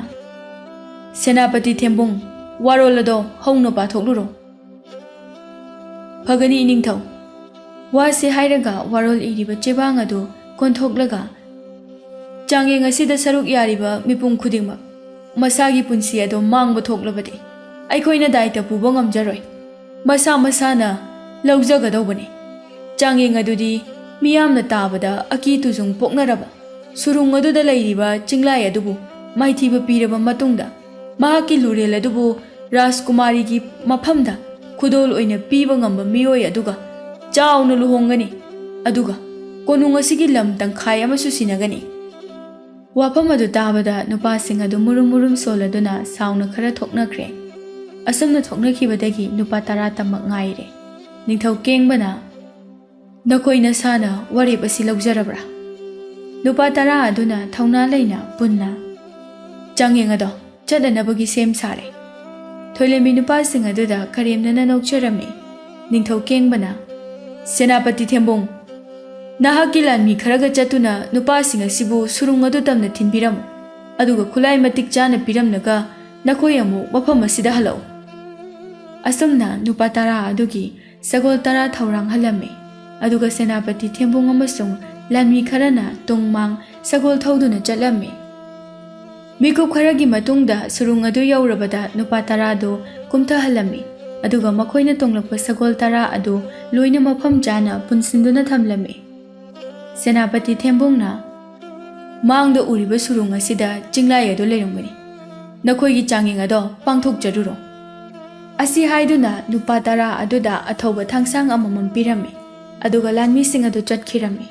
"ꯁꯦꯅꯥꯄꯇꯤ ꯊꯦꯝꯕꯨꯡ, ꯋꯥꯔꯣꯜ ꯑꯗꯣ ꯍꯧꯅ ꯄꯥꯊꯣꯛꯂꯨꯔꯣ꯫" "ꯐꯒꯅꯤ ꯏꯅꯤꯡꯊꯧ꯫" ꯋꯥꯁꯤ ꯍꯥꯏꯔꯒ ꯋꯥꯔꯣꯜ ꯏꯔꯤꯕ ꯆꯦꯕꯥꯡ ꯑꯗꯨ ꯀꯣꯟꯊꯣꯛꯂꯒ, "ꯆꯥꯡꯌꯦꯡ ꯑꯁꯤꯗ ꯁꯔꯨꯛ ꯌꯥꯔꯤꯕ ꯃꯤꯄꯨꯝ ꯈꯨꯗꯤꯡꯃꯛ ꯃꯁꯥꯒꯤ ꯄꯨꯟꯁꯤ ꯑꯗꯨ ꯃꯥꯡꯕ ꯊꯣꯛꯂꯕꯗꯤ ꯑꯩꯈꯣꯏꯅ ꯗꯥꯏꯇ ꯄꯨꯕ ꯉꯝꯖꯔꯣꯏ꯫ ꯃꯁꯥ ꯃꯁꯥꯅ ꯂꯧꯖꯒꯗꯧꯕꯅꯤ꯫ ꯆꯥꯡꯌꯦꯡ ꯑꯗꯨꯗꯤ ꯃꯤꯌꯥꯝꯅ ꯇꯥꯕꯗ ꯑꯀꯤ ꯇꯨꯖꯨꯡ ꯄꯣꯛꯅꯔꯕ ꯁꯨꯔꯨꯡ ꯑꯗꯨꯗ ꯂꯩꯔꯤꯕ ꯆꯤꯡꯂꯥꯏ ꯑꯗꯨꯕꯨ ꯃꯥꯏꯊꯤꯕ ꯄꯤꯔꯕ ꯃꯇꯨꯡꯗ ꯃꯍꯥꯛꯀꯤ ꯂꯨꯔꯦꯜ ꯑꯗꯨꯕꯨ ꯔꯥꯖꯀꯨꯃꯥꯔꯤꯒꯤ ꯃꯐꯝꯗ ꯈꯨꯗꯣꯜ ꯑꯣꯏꯅ ꯄꯤꯕ ꯉꯝꯕ ꯃꯤꯑꯣꯏ ꯑꯗꯨꯒ ꯆꯥꯎꯅ ꯂꯨꯍꯣꯡꯒꯅꯤ꯫ ꯑꯗꯨꯒ ꯀꯣꯅꯨꯡ ꯑꯁꯤꯒꯤ ꯂꯝ ꯇꯪꯈꯥꯏ ꯑꯃꯁꯨ ꯁꯤꯟꯅꯒꯅꯤ꯫" ꯋꯥꯐꯝ ꯑꯗꯨ ꯇꯥꯕꯗ ꯅꯨꯄꯥꯁꯤꯡ ꯑꯗꯨ ꯃꯨꯔꯨꯝ ꯃꯨꯔꯨꯝ ꯁꯣꯜꯂꯗꯨꯅ ꯁꯥꯎꯅ ꯈꯔ ꯊꯣꯛꯅꯈ꯭ꯔꯦ꯫ ꯑꯁꯨꯝꯅ ꯊꯣꯛꯅꯈꯤꯕꯗꯒꯤ ꯅꯨꯄꯥ ꯇꯔꯥ ꯇꯃꯛ ꯉꯥꯏꯔꯦ꯫ ꯅꯤꯡꯊꯧ ꯀꯦꯡꯕꯅ, "ꯅꯈꯣꯏ ꯅꯁꯥꯅ ꯋꯥꯔꯦꯞ ꯑꯁꯤ ꯂꯧꯖꯔꯕ꯭ꯔꯥ?" ꯅꯨꯄꯥ ꯇꯔꯥ ꯑꯗꯨꯅ ꯊꯧꯅꯥ ꯂꯩꯅ ꯄꯨꯟꯅ ꯆꯥꯡꯌꯦꯡ ꯑꯗꯣ ꯆꯠꯅꯅꯕꯒꯤ ꯁꯦꯝ ꯁꯥꯔꯦ꯫ ꯊꯣꯏꯂꯦꯝꯕꯤ ꯅꯨꯄꯥꯁꯤꯡ ꯑꯗꯨꯗ ꯀꯔꯦꯝꯅꯅ ꯅꯣꯛꯆꯔꯝꯃꯤ꯫ ꯅꯤꯡꯊꯧ ꯀꯦꯡꯕꯅ, "ꯁꯦꯅꯥꯄꯇꯤ ꯊꯦꯝꯕꯨꯡ, ꯅꯍꯥꯛꯀꯤ ꯂꯥꯟꯃꯤ ꯈꯔꯒ ꯆꯠꯇꯨꯅ ꯅꯨꯄꯥꯁꯤꯡ ꯑꯁꯤꯕꯨ ꯁꯨꯔꯨꯡ ꯑꯗꯨ ꯇꯝꯅ ꯊꯤꯟꯕꯤꯔꯝꯃꯨ꯫ ꯑꯗꯨꯒ ꯈꯨꯠꯂꯥꯏ ꯃꯇꯤꯛ ꯆꯥꯅ ꯄꯤꯔꯝꯂꯒ ꯅꯈꯣꯏ ꯑꯃꯨꯛ ꯃꯐꯝ ꯑꯁꯤꯗ ꯍꯜꯂꯛꯎ꯫" ꯑꯁꯨꯝꯅ ꯅꯨꯄꯥ ꯇꯔꯥ ꯑꯗꯨꯒꯤ ꯁꯒꯣꯜ ꯇꯔꯥ ꯊꯧꯔꯥꯡ ꯍꯜꯂꯝꯃꯤ꯫ ꯑꯗꯨꯒ ꯁꯦꯅꯥꯄꯇꯤ ꯊꯦꯝꯕꯨꯡ ꯑꯃꯁꯨꯡ ꯂꯥꯟꯃꯤ ꯈꯔꯅ ꯇꯨꯡ ꯃꯥꯡ ꯁꯒꯣꯜ ꯊꯧꯗꯨꯅ ꯆꯠꯂꯝꯃꯤ꯫ ꯃꯤꯀꯨꯞ ꯈꯔꯒꯤ ꯃꯇꯨꯡꯗ ꯁꯨꯔꯨꯡ ꯑꯗꯨ ꯌꯧꯔꯕꯗ ꯅꯨꯄꯥ ꯇꯔꯥꯗꯨ ꯀꯨꯝꯊꯍꯜꯂꯝꯃꯤ, ꯑꯗꯨꯒ ꯃꯈꯣꯏꯅ ꯇꯣꯡꯂꯛꯄ ꯁꯒꯣꯜ ꯇꯔꯥ ꯑꯗꯨ ꯂꯣꯏꯅ ꯃꯐꯝ ꯆꯥꯅ ꯄꯨꯟꯁꯤꯟꯗꯨꯅ ꯊꯝꯂꯝꯃꯤ꯫ ꯁꯦꯅꯥꯄꯇꯤ ꯊꯦꯝꯕꯨꯡꯅ, "ꯃꯥꯡꯗ ꯎꯔꯤꯕ ꯁꯨꯔꯨꯡ ꯑꯁꯤꯗ ꯆꯤꯡꯂꯥꯏ ꯑꯗꯨ ꯂꯩꯔꯝꯒꯅꯤ꯫ ꯅꯈꯣꯏꯒꯤ ꯆꯥꯡꯌꯦꯡ ꯑꯗꯣ ꯄꯥꯡꯊꯣꯛꯆꯔꯨꯔꯣ"꯫ ꯑꯁꯤ ꯍꯥꯏꯗꯨꯅ ꯅꯨꯄꯥ ꯇꯔꯥ ꯑꯗꯨꯗ ꯑꯊꯧꯕ ꯊꯥꯡꯁꯥꯡ ꯑꯃꯃꯝ ꯄꯤꯔꯝꯃꯤ, ꯑꯗꯨꯒ ꯂꯥꯟꯃꯤꯁꯤꯡ ꯑꯗꯨ ꯆꯠꯈꯤꯔꯝꯃꯤ꯫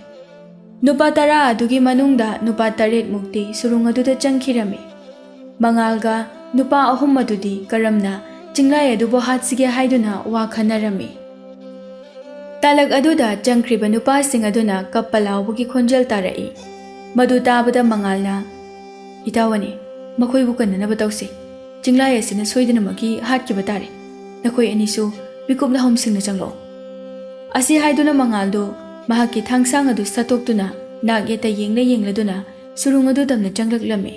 ꯅꯨꯄꯥ ꯇꯔꯥ ꯑꯗꯨꯒꯤ ꯃꯅꯨꯡꯗ ꯅꯨꯄꯥ ꯇꯔꯦꯠ ꯃꯨꯛꯇꯤ ꯁꯨꯔꯨꯡ ꯑꯗꯨꯗ ꯆꯪꯈꯤꯔꯝꯃꯤ꯫ ꯃꯉꯥꯜꯒ ꯅꯨꯄꯥ ꯑꯍꯨꯝ ꯑꯗꯨꯗꯤ ꯀꯔꯝꯅ ꯆꯤꯡꯂꯥꯏ ꯑꯗꯨꯕꯨ ꯍꯥꯠꯁꯤꯒꯦ ꯍꯥꯏꯗꯨꯅ ꯋꯥ ꯈꯟꯅꯔꯝꯃꯤ꯫ ꯇꯥꯂꯛ ꯑꯗꯨꯗ ꯆꯪꯈ꯭ꯔꯤꯕ ꯅꯨꯄꯥꯁꯤꯡ ꯑꯗꯨꯅ ꯀꯞꯄ ꯂꯥꯎꯕꯒꯤ ꯈꯣꯟꯖꯦꯜ ꯇꯥꯔꯛꯏ꯫ ꯃꯗꯨ ꯇꯥꯕꯗ ꯃꯉꯥꯜꯅ, "ꯏꯇꯥꯎ ꯑꯅꯤ, ꯃꯈꯣꯏꯕꯨ ꯀꯟꯅꯅꯕ ꯇꯧꯁꯤ꯫ ꯆꯤꯡꯂꯥꯏ ꯑꯁꯤꯅ ꯁꯣꯏꯗꯅꯃꯛꯀꯤ ꯍꯥꯠꯈꯤꯕ ꯇꯥꯔꯦ꯫ ꯅꯈꯣꯏ ꯑꯅꯤꯁꯨ ꯃꯤꯀꯨꯞ ꯅꯍꯨꯝꯁꯤꯡꯅ ꯆꯪꯂꯛꯑꯣ"꯫ ꯑꯁꯤ ꯍꯥꯏꯗꯨꯅ ꯃꯉꯥꯜꯗꯨ ꯃꯍꯥꯛꯀꯤ ꯊꯥꯡꯁꯥꯡ ꯑꯗꯨ ꯁꯠꯇꯣꯛꯇꯨꯅ ꯅꯥꯛ ꯌꯦꯠꯇ ꯌꯦꯡꯂ ꯌꯦꯡꯂꯗꯨꯅ ꯁꯨꯔꯨꯡ ꯑꯗꯨ ꯇꯝꯅ ꯆꯪꯂꯛꯂꯝꯃꯤ꯫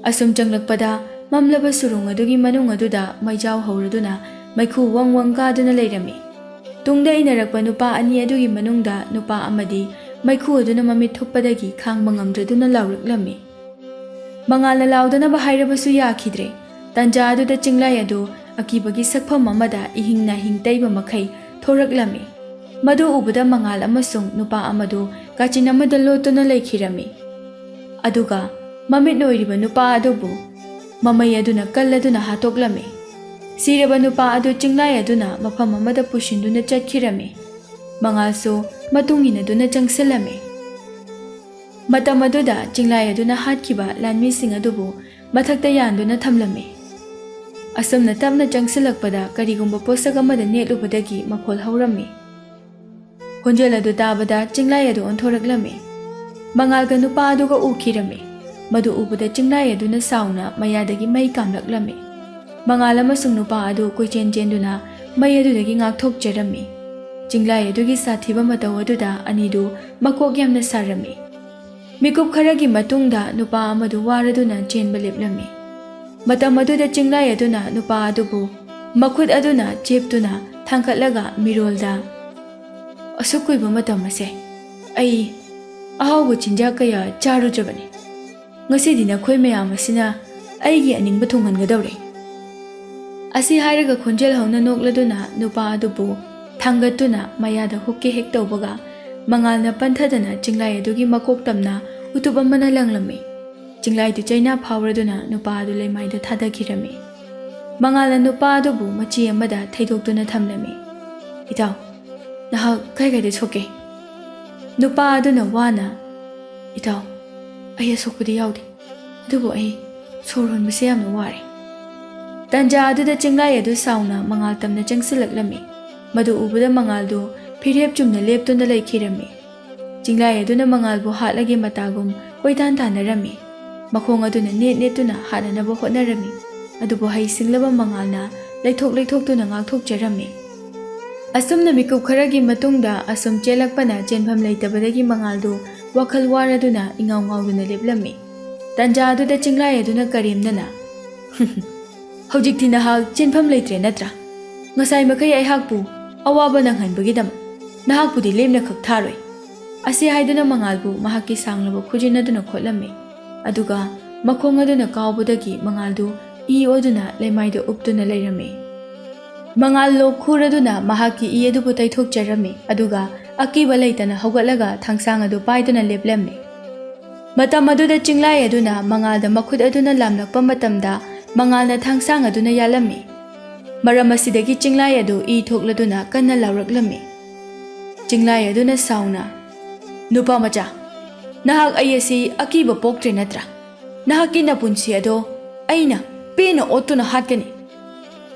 ꯑꯁꯨꯝ ꯆꯪꯂꯛꯄꯗ ꯃꯝꯂꯕ ꯁꯨꯔꯨꯡ ꯑꯗꯨꯒꯤ ꯃꯅꯨꯡ ꯑꯗꯨꯗ ꯃꯩꯖꯥꯎ ꯍꯧꯔꯗꯨꯅ ꯃꯩꯈꯨ ꯋꯪ ꯋꯪ ꯀꯥꯗꯨꯅ ꯂꯩꯔꯝꯃꯤ꯫ ꯇꯨꯡꯗ ꯏꯟꯅꯔꯛꯄ ꯅꯨꯄꯥ ꯑꯅꯤ ꯑꯗꯨꯒꯤ ꯃꯅꯨꯡꯗ ꯅꯨꯄꯥ ꯑꯃꯗꯤ ꯃꯩꯈꯨ ꯑꯗꯨꯅ ꯃꯃꯤꯠ ꯊꯨꯞꯄꯗꯒꯤ ꯈꯥꯡꯕ ꯉꯝꯗ꯭ꯔꯗꯨꯅ ꯂꯥꯎꯔꯛꯂꯝꯃꯤ꯫ ꯃꯉꯥꯜꯅ ꯂꯥꯎꯗꯅꯕ ꯍꯥꯏꯔꯕꯁꯨ ꯌꯥꯈꯤꯗ꯭ꯔꯦ꯫ ꯇꯟꯖꯥ ꯑꯗꯨꯗ ꯆꯤꯡꯂꯥꯏ ꯑꯗꯨ ꯑꯀꯤꯕꯒꯤ ꯁꯛꯐꯝ ꯑꯃꯗ ꯏꯍꯤꯡ ꯅꯥꯍꯤꯡ ꯇꯩꯕ ꯃꯈꯩ ꯊꯣꯔꯛꯂꯝꯃꯤ꯫ ꯃꯗꯨ ꯎꯕꯗ ꯃꯉꯥꯜ ꯑꯃꯁꯨꯡ ꯅꯨꯄꯥ ꯑꯃꯗꯨ ꯀꯥꯆꯤꯟ ꯑꯃꯗ ꯂꯣꯠꯇꯨꯅ ꯂꯩꯈꯤꯔꯝꯃꯤ꯫ ꯑꯗꯨꯒ ꯃꯃꯤꯠ ꯅꯣꯏꯔꯤꯕ ꯅꯨꯄꯥ ꯑꯗꯨꯕꯨ ꯃꯃꯩ ꯑꯗꯨꯅ ꯀꯜꯂꯗꯨꯅ ꯍꯥꯠꯇꯣꯛꯂꯝꯃꯤ꯫ ꯁꯤꯔꯕ ꯅꯨꯄꯥ ꯑꯗꯨ ꯆꯤꯡꯂꯥꯏ ꯑꯗꯨꯅ ꯃꯐꯝ ꯑꯃꯗ ꯄꯨꯁꯤꯟꯗꯨꯅ ꯆꯠꯈꯤꯔꯝꯃꯤ꯫ ꯃꯉꯥꯜꯁꯨ ꯃꯇꯨꯡ ꯏꯟꯅꯗꯨꯅ ꯆꯪꯁꯤꯜꯂꯝꯃꯤ꯫ ꯃꯇꯝ ꯑꯗꯨꯗ ꯆꯤꯡꯂꯥꯏ ꯑꯗꯨꯅ ꯍꯥꯠꯈꯤꯕ ꯂꯥꯟꯃꯤꯁꯤꯡ ꯑꯗꯨꯕꯨ ꯃꯊꯛꯇ ꯌꯥꯟꯗꯨꯅ ꯊꯝꯂꯝꯃꯤ꯫ ꯑꯁꯨꯝꯅ ꯇꯞꯅ ꯆꯪꯁꯤꯜꯂꯛꯄꯗ ꯀꯔꯤꯒꯨꯝꯕ ꯄꯣꯠꯁꯛ ꯑꯃꯗ ꯅꯦꯠꯂꯨꯕꯗꯒꯤ ꯃꯈꯣꯜ ꯍꯧꯔꯝꯃꯤ꯫ ꯈꯣꯟꯖꯦꯜ ꯑꯗꯨ ꯇꯥꯕꯗ ꯆꯤꯡꯂꯥꯏ ꯑꯗꯨ ꯑꯣꯟꯊꯣꯔꯛꯂꯝꯃꯤ꯫ ꯃꯉꯥꯜꯒ ꯅꯨꯄꯥ ꯑꯗꯨꯒ ꯎꯈꯤꯔꯝꯃꯤ꯫ ꯃꯗꯨ ꯎꯕꯗ ꯆꯤꯡꯂꯥꯏ ꯑꯗꯨꯅ ꯁꯥꯎꯅ ꯃꯌꯥꯗꯒꯤ ꯃꯩ ꯀꯥꯝꯂꯛꯂꯝꯃꯤ꯫ ꯃꯉꯥꯜ ꯑꯃꯁꯨꯡ ꯅꯨꯄꯥ ꯑꯗꯨ ꯀꯣꯏꯆꯦꯟ ꯆꯦꯟꯗꯨꯅ ꯃꯩ ꯑꯗꯨꯗꯒꯤ ꯉꯥꯛꯊꯣꯛꯆꯔꯝꯃꯤ꯫ ꯆꯤꯡꯂꯥꯏ ꯑꯗꯨꯒꯤ ꯁꯥꯊꯤꯕ ꯃꯇꯧ ꯑꯗꯨꯗ ꯑꯅꯤꯗꯨ ꯃꯀꯣꯛ ꯌꯥꯝꯅ ꯁꯥꯔꯝꯃꯤ꯫ ꯃꯤꯀꯨꯞ ꯈꯔꯒꯤ ꯃꯇꯨꯡꯗ ꯅꯨꯄꯥ ꯑꯃꯗꯨ ꯋꯥꯔꯗꯨꯅ ꯆꯦꯟꯕ ꯂꯦꯞꯂꯝꯃꯤ꯫ ꯃꯇꯝ ꯑꯗꯨꯗ ꯆꯤꯡꯂꯥꯏ ꯑꯗꯨꯅ ꯅꯨꯄꯥ ꯑꯗꯨꯕꯨ ꯃꯈꯨꯠ ꯑꯗꯨꯅ ꯆꯦꯞꯇꯨꯅ ꯊꯥꯡꯒꯠꯂꯒ ꯃꯤꯔꯣꯜꯗ, "ꯑꯁꯨꯛ ꯀꯨꯏꯕ ꯃꯇꯝ ꯑꯁꯦ ꯑꯩ ꯑꯍꯥꯎꯕ ꯆꯤꯟꯖꯥꯛ ꯀꯌꯥ ꯆꯥꯔꯨꯗ꯭ꯔꯕꯅꯤ꯫ "ꯉꯁꯤꯗꯤ ꯅꯈꯣꯏ ꯃꯌꯥꯝ ꯑꯁꯤꯅ ꯑꯩꯒꯤ ꯑꯅꯤꯡꯕ ꯊꯨꯡꯍꯟꯒꯗꯧꯔꯦ"꯫ ꯑꯁꯤ ꯍꯥꯏꯔꯒ ꯈꯣꯟꯖꯦꯜ ꯍꯧꯅ ꯅꯣꯛꯂꯗꯨꯅ ꯅꯨꯄꯥ ꯑꯗꯨꯕꯨ ꯊꯥꯡꯒꯠꯇꯨꯅ ꯃꯌꯥꯗ ꯍꯨꯛꯀꯤ ꯍꯦꯛ ꯇꯧꯕꯒ, ꯃꯉꯥꯜꯅ ꯄꯟꯊꯗꯅ ꯆꯤꯡꯂꯥꯏ ꯑꯗꯨꯒꯤ ꯃꯀꯣꯛ ꯇꯝꯅ ꯎꯇꯨꯞ ꯑꯃꯅ ꯂꯪꯂꯝꯃꯤ꯫ ꯆꯤꯡꯂꯥꯏꯗꯨ ꯆꯩꯅꯥ ꯐꯥꯎꯔꯗꯨꯅ ꯅꯨꯄꯥ ꯑꯗꯨ ꯂꯩꯃꯥꯏꯗ ꯊꯥꯗꯈꯤꯔꯝꯃꯤ꯫ ꯃꯉꯥꯜꯅ ꯅꯨꯄꯥ ꯑꯗꯨꯕꯨ ꯃꯆꯤ ꯑꯃꯗ ꯊꯩꯗꯣꯛꯇꯨꯅ ꯊꯝꯂꯝꯃꯤ꯫ "ꯏꯇꯥꯎ, ꯅꯍꯥꯛ ꯀꯥꯏ ꯀꯥꯏꯗ ꯁꯣꯛꯀꯦ?" ꯅꯨꯄꯥ ꯑꯗꯨꯅ ꯋꯥꯅ, "ꯏꯇꯥꯎ, ꯑꯩ ꯑꯁꯣꯛꯄꯗꯤ ꯌꯥꯎꯗꯦ, ꯑꯗꯨꯕꯨ ꯑꯩ ꯁꯣꯔ ꯍꯣꯟꯕꯁꯦ ꯌꯥꯝꯅ ꯋꯥꯔꯦ"꯫ ꯇꯟꯖꯥ ꯑꯗꯨꯗ ꯆꯤꯡꯂꯥꯏ ꯑꯗꯨ ꯁꯥꯎꯅ ꯃꯉꯥꯜ ꯇꯝꯅ ꯆꯪꯁꯤꯜꯂꯛꯂꯝꯃꯤ꯫ ꯃꯗꯨ ꯎꯕꯗ ꯃꯉꯥꯜꯗꯨ ꯐꯤꯔꯦꯞ ꯆꯨꯝꯅ ꯂꯦꯞꯇꯨꯅ ꯂꯩꯈꯤꯔꯝꯃꯤ꯫ ꯆꯤꯡꯂꯥꯏ ꯑꯗꯨꯅ ꯃꯉꯥꯜꯕꯨ ꯍꯥꯠꯂꯒꯦ ꯃꯇꯥꯒꯨꯝ ꯀꯣꯏꯇꯥꯟ ꯇꯥꯟꯅꯔꯝꯃꯤ꯫ ꯃꯈꯣꯡ ꯑꯗꯨꯅ ꯅꯦꯠ ꯅꯦꯠꯇꯨꯅ ꯍꯥꯠꯅꯅꯕ ꯍꯣꯠꯅꯔꯝꯃꯤ꯫ ꯑꯗꯨꯕꯨ ꯍꯩ ꯁꯤꯡꯂꯕ ꯃꯉꯥꯜꯅ ꯂꯩꯊꯣꯛ ꯂꯩꯊꯣꯛꯇꯨꯅ ꯉꯥꯛꯊꯣꯛꯆꯔꯝꯃꯤ꯫ ꯑꯁꯨꯝꯅ ꯃꯤꯀꯨꯞ ꯈꯔꯒꯤ ꯃꯇꯨꯡꯗ ꯑꯁꯨꯝ ꯆꯦꯜꯂꯛꯄꯅ ꯆꯦꯟꯐꯝ ꯂꯩꯇꯕꯗꯒꯤ ꯃꯉꯥꯜꯗꯨ ꯋꯥꯈꯜ ꯋꯥꯔꯗꯨꯅ ꯏꯉꯥꯎ ꯉꯥꯎꯗꯨꯅ ꯂꯦꯞꯂꯝꯃꯤ꯫ ꯇꯟꯖꯥ ꯑꯗꯨꯗ ꯆꯤꯡꯂꯥꯏ ꯑꯗꯨꯅ ꯀꯔꯦꯝꯅꯅ, "ꯍꯧꯖꯤꯛꯇꯤ ꯅꯍꯥꯛ ꯆꯦꯟꯐꯝ ꯂꯩꯇ꯭ꯔꯦ ꯅꯠꯇ꯭ꯔꯥ? ꯉꯁꯥꯏ ꯃꯈꯩ ꯑꯩꯍꯥꯛꯄꯨ ꯑꯋꯥꯕ ꯅꯪꯍꯟꯕꯒꯤꯗꯃꯛ ꯅꯍꯥꯛꯄꯨꯗꯤ ꯂꯦꯝꯅ ꯈꯛ ꯊꯥꯔꯣꯏ"꯫ ꯑꯁꯤ ꯍꯥꯏꯗꯨꯅ ꯃꯉꯥꯜꯕꯨ ꯃꯍꯥꯛꯀꯤ ꯁꯥꯡꯂꯕ ꯈꯨꯖꯤꯟ ꯑꯗꯨꯅ ꯈꯣꯠꯂꯝꯃꯤ꯫ ꯑꯗꯨꯒ ꯃꯈꯣꯡ ꯑꯗꯨꯅ ꯀꯥꯎꯕꯗꯒꯤ ꯃꯉꯥꯜꯗꯨ ꯏ ꯑꯣꯗꯨꯅ ꯂꯩꯃꯥꯏꯗ ꯎꯞꯇꯨꯅ ꯂꯩꯔꯝꯃꯤ꯫ ꯃꯉꯥꯜ ꯂꯣꯛ ꯈꯨꯔꯗꯨꯅ ꯃꯍꯥꯛꯀꯤ ꯏ ꯑꯗꯨꯕꯨ ꯇꯩꯊꯣꯛꯆꯔꯝꯃꯤ, ꯑꯗꯨꯒ ꯑꯀꯤꯕ ꯂꯩꯇꯅ ꯍꯧꯒꯠꯂꯒ ꯊꯥꯡꯁꯥꯡ ꯑꯗꯨ ꯄꯥꯏꯗꯨꯅ ꯂꯦꯞꯂꯝꯃꯤ꯫ ꯃꯇꯝ ꯑꯗꯨꯗ ꯆꯤꯡꯂꯥꯏ ꯑꯗꯨꯅ ꯃꯉꯥꯜꯗ ꯃꯈꯨꯠ ꯑꯗꯨꯅ ꯂꯥꯝꯂꯛꯄ ꯃꯇꯝꯗ ꯃꯉꯥꯜꯅ ꯊꯥꯡꯁꯥꯡ ꯑꯗꯨꯅ ꯌꯥꯜꯂꯝꯃꯤ꯫ ꯃꯔꯝ ꯑꯁꯤꯗꯒꯤ ꯆꯤꯡꯂꯥꯏ ꯑꯗꯨ ꯏ ꯊꯣꯛꯂꯗꯨꯅ ꯀꯟꯅ ꯂꯥꯎꯔꯛꯂꯝꯃꯤ꯫ ꯆꯤꯡꯂꯥꯏ ꯑꯗꯨꯅ ꯁꯥꯎꯅ, "ꯅꯨꯄꯥ ꯃꯆꯥ, ꯅꯍꯥꯛ ꯑꯩ ꯑꯁꯤ ꯑꯀꯤꯕ ꯄꯣꯛꯇ꯭ꯔꯦ ꯅꯠꯇ꯭ꯔꯥ? ꯅꯍꯥꯛꯀꯤ ꯅꯄꯨꯟꯁꯤ ꯑꯗꯣ ꯑꯩꯅ ꯄꯦꯟꯅ ꯑꯣꯠꯇꯨꯅ ꯍꯥꯠꯀꯅꯤ"꯫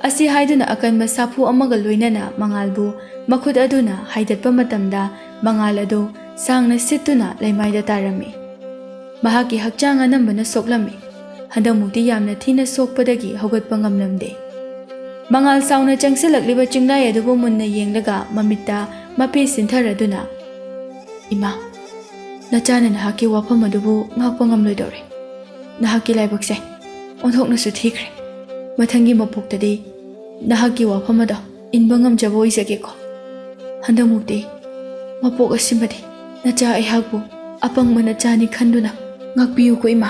ꯑꯁꯤ ꯍꯥꯏꯗꯨꯅ ꯑꯀꯟꯕ ꯁꯥꯐꯨ ꯑꯃꯒ ꯂꯣꯏꯅꯅ ꯃꯉꯥꯜꯕꯨ ꯃꯈꯨꯠ ꯑꯗꯨꯅ ꯍꯥꯏꯗꯠꯄ ꯃꯇꯝꯗ ꯃꯉꯥꯜ ꯑꯗꯨ ꯁꯥꯡꯅ ꯁꯤꯠꯇꯨꯅ ꯂꯩꯃꯥꯏꯗ ꯇꯥꯔꯝꯃꯤ꯫ ꯃꯍꯥꯛꯀꯤ ꯍꯛꯆꯥꯡ ꯑꯅꯝꯕꯅ ꯁꯣꯛꯂꯝꯃꯤ꯫ ꯍꯟꯗꯛꯃꯨꯛꯇꯤ ꯌꯥꯝꯅ ꯊꯤꯅ ꯁꯣꯛꯄꯗꯒꯤ ꯍꯧꯒꯠꯄ ꯉꯝꯂꯝꯗꯦ꯫ ꯃꯉꯥꯜ ꯁꯥꯎꯅ ꯆꯪꯁꯤꯜꯂꯛꯂꯤꯕ ꯆꯤꯡꯂꯥꯏ ꯑꯗꯨꯕꯨ ꯃꯨꯟꯅ ꯌꯦꯡꯂꯒ ꯃꯃꯤꯠꯇ ꯃꯄꯤ ꯁꯤꯟꯊꯔꯗꯨꯅ, "ꯏꯃꯥ, ꯅꯆꯥꯅ ꯅꯍꯥꯛꯀꯤ ꯋꯥꯐꯝ ꯑꯗꯨꯕꯨ ꯉꯥꯛꯄ ꯉꯝꯂꯣꯏꯗꯧꯔꯦ꯫ ꯅꯍꯥꯛꯀꯤ ꯂꯥꯏꯕꯛꯁꯦ ꯑꯣꯟꯊꯣꯛꯅꯁꯨ ꯊꯤꯈ꯭ꯔꯦ꯫ ꯃꯊꯪꯒꯤ ꯃꯄꯣꯛꯇꯗꯤ ꯅꯍꯥꯛꯀꯤ ꯋꯥꯐꯝ ꯑꯗꯣ ꯏꯟꯕ ꯉꯝꯖꯕ ꯑꯣꯏꯖꯒꯦꯀꯣ꯫ ꯍꯟꯗꯛꯃꯨꯛꯇꯤ ꯃꯄꯣꯛ ꯑꯁꯤꯃꯗꯤ ꯅꯆꯥ ꯑꯩꯍꯥꯛꯄꯨ ꯑꯄꯪꯕ ꯅꯆꯥꯅꯤ ꯈꯟꯗꯨꯅ ꯉꯥꯛꯄꯤꯌꯨꯀꯣ ꯏꯃꯥ"꯫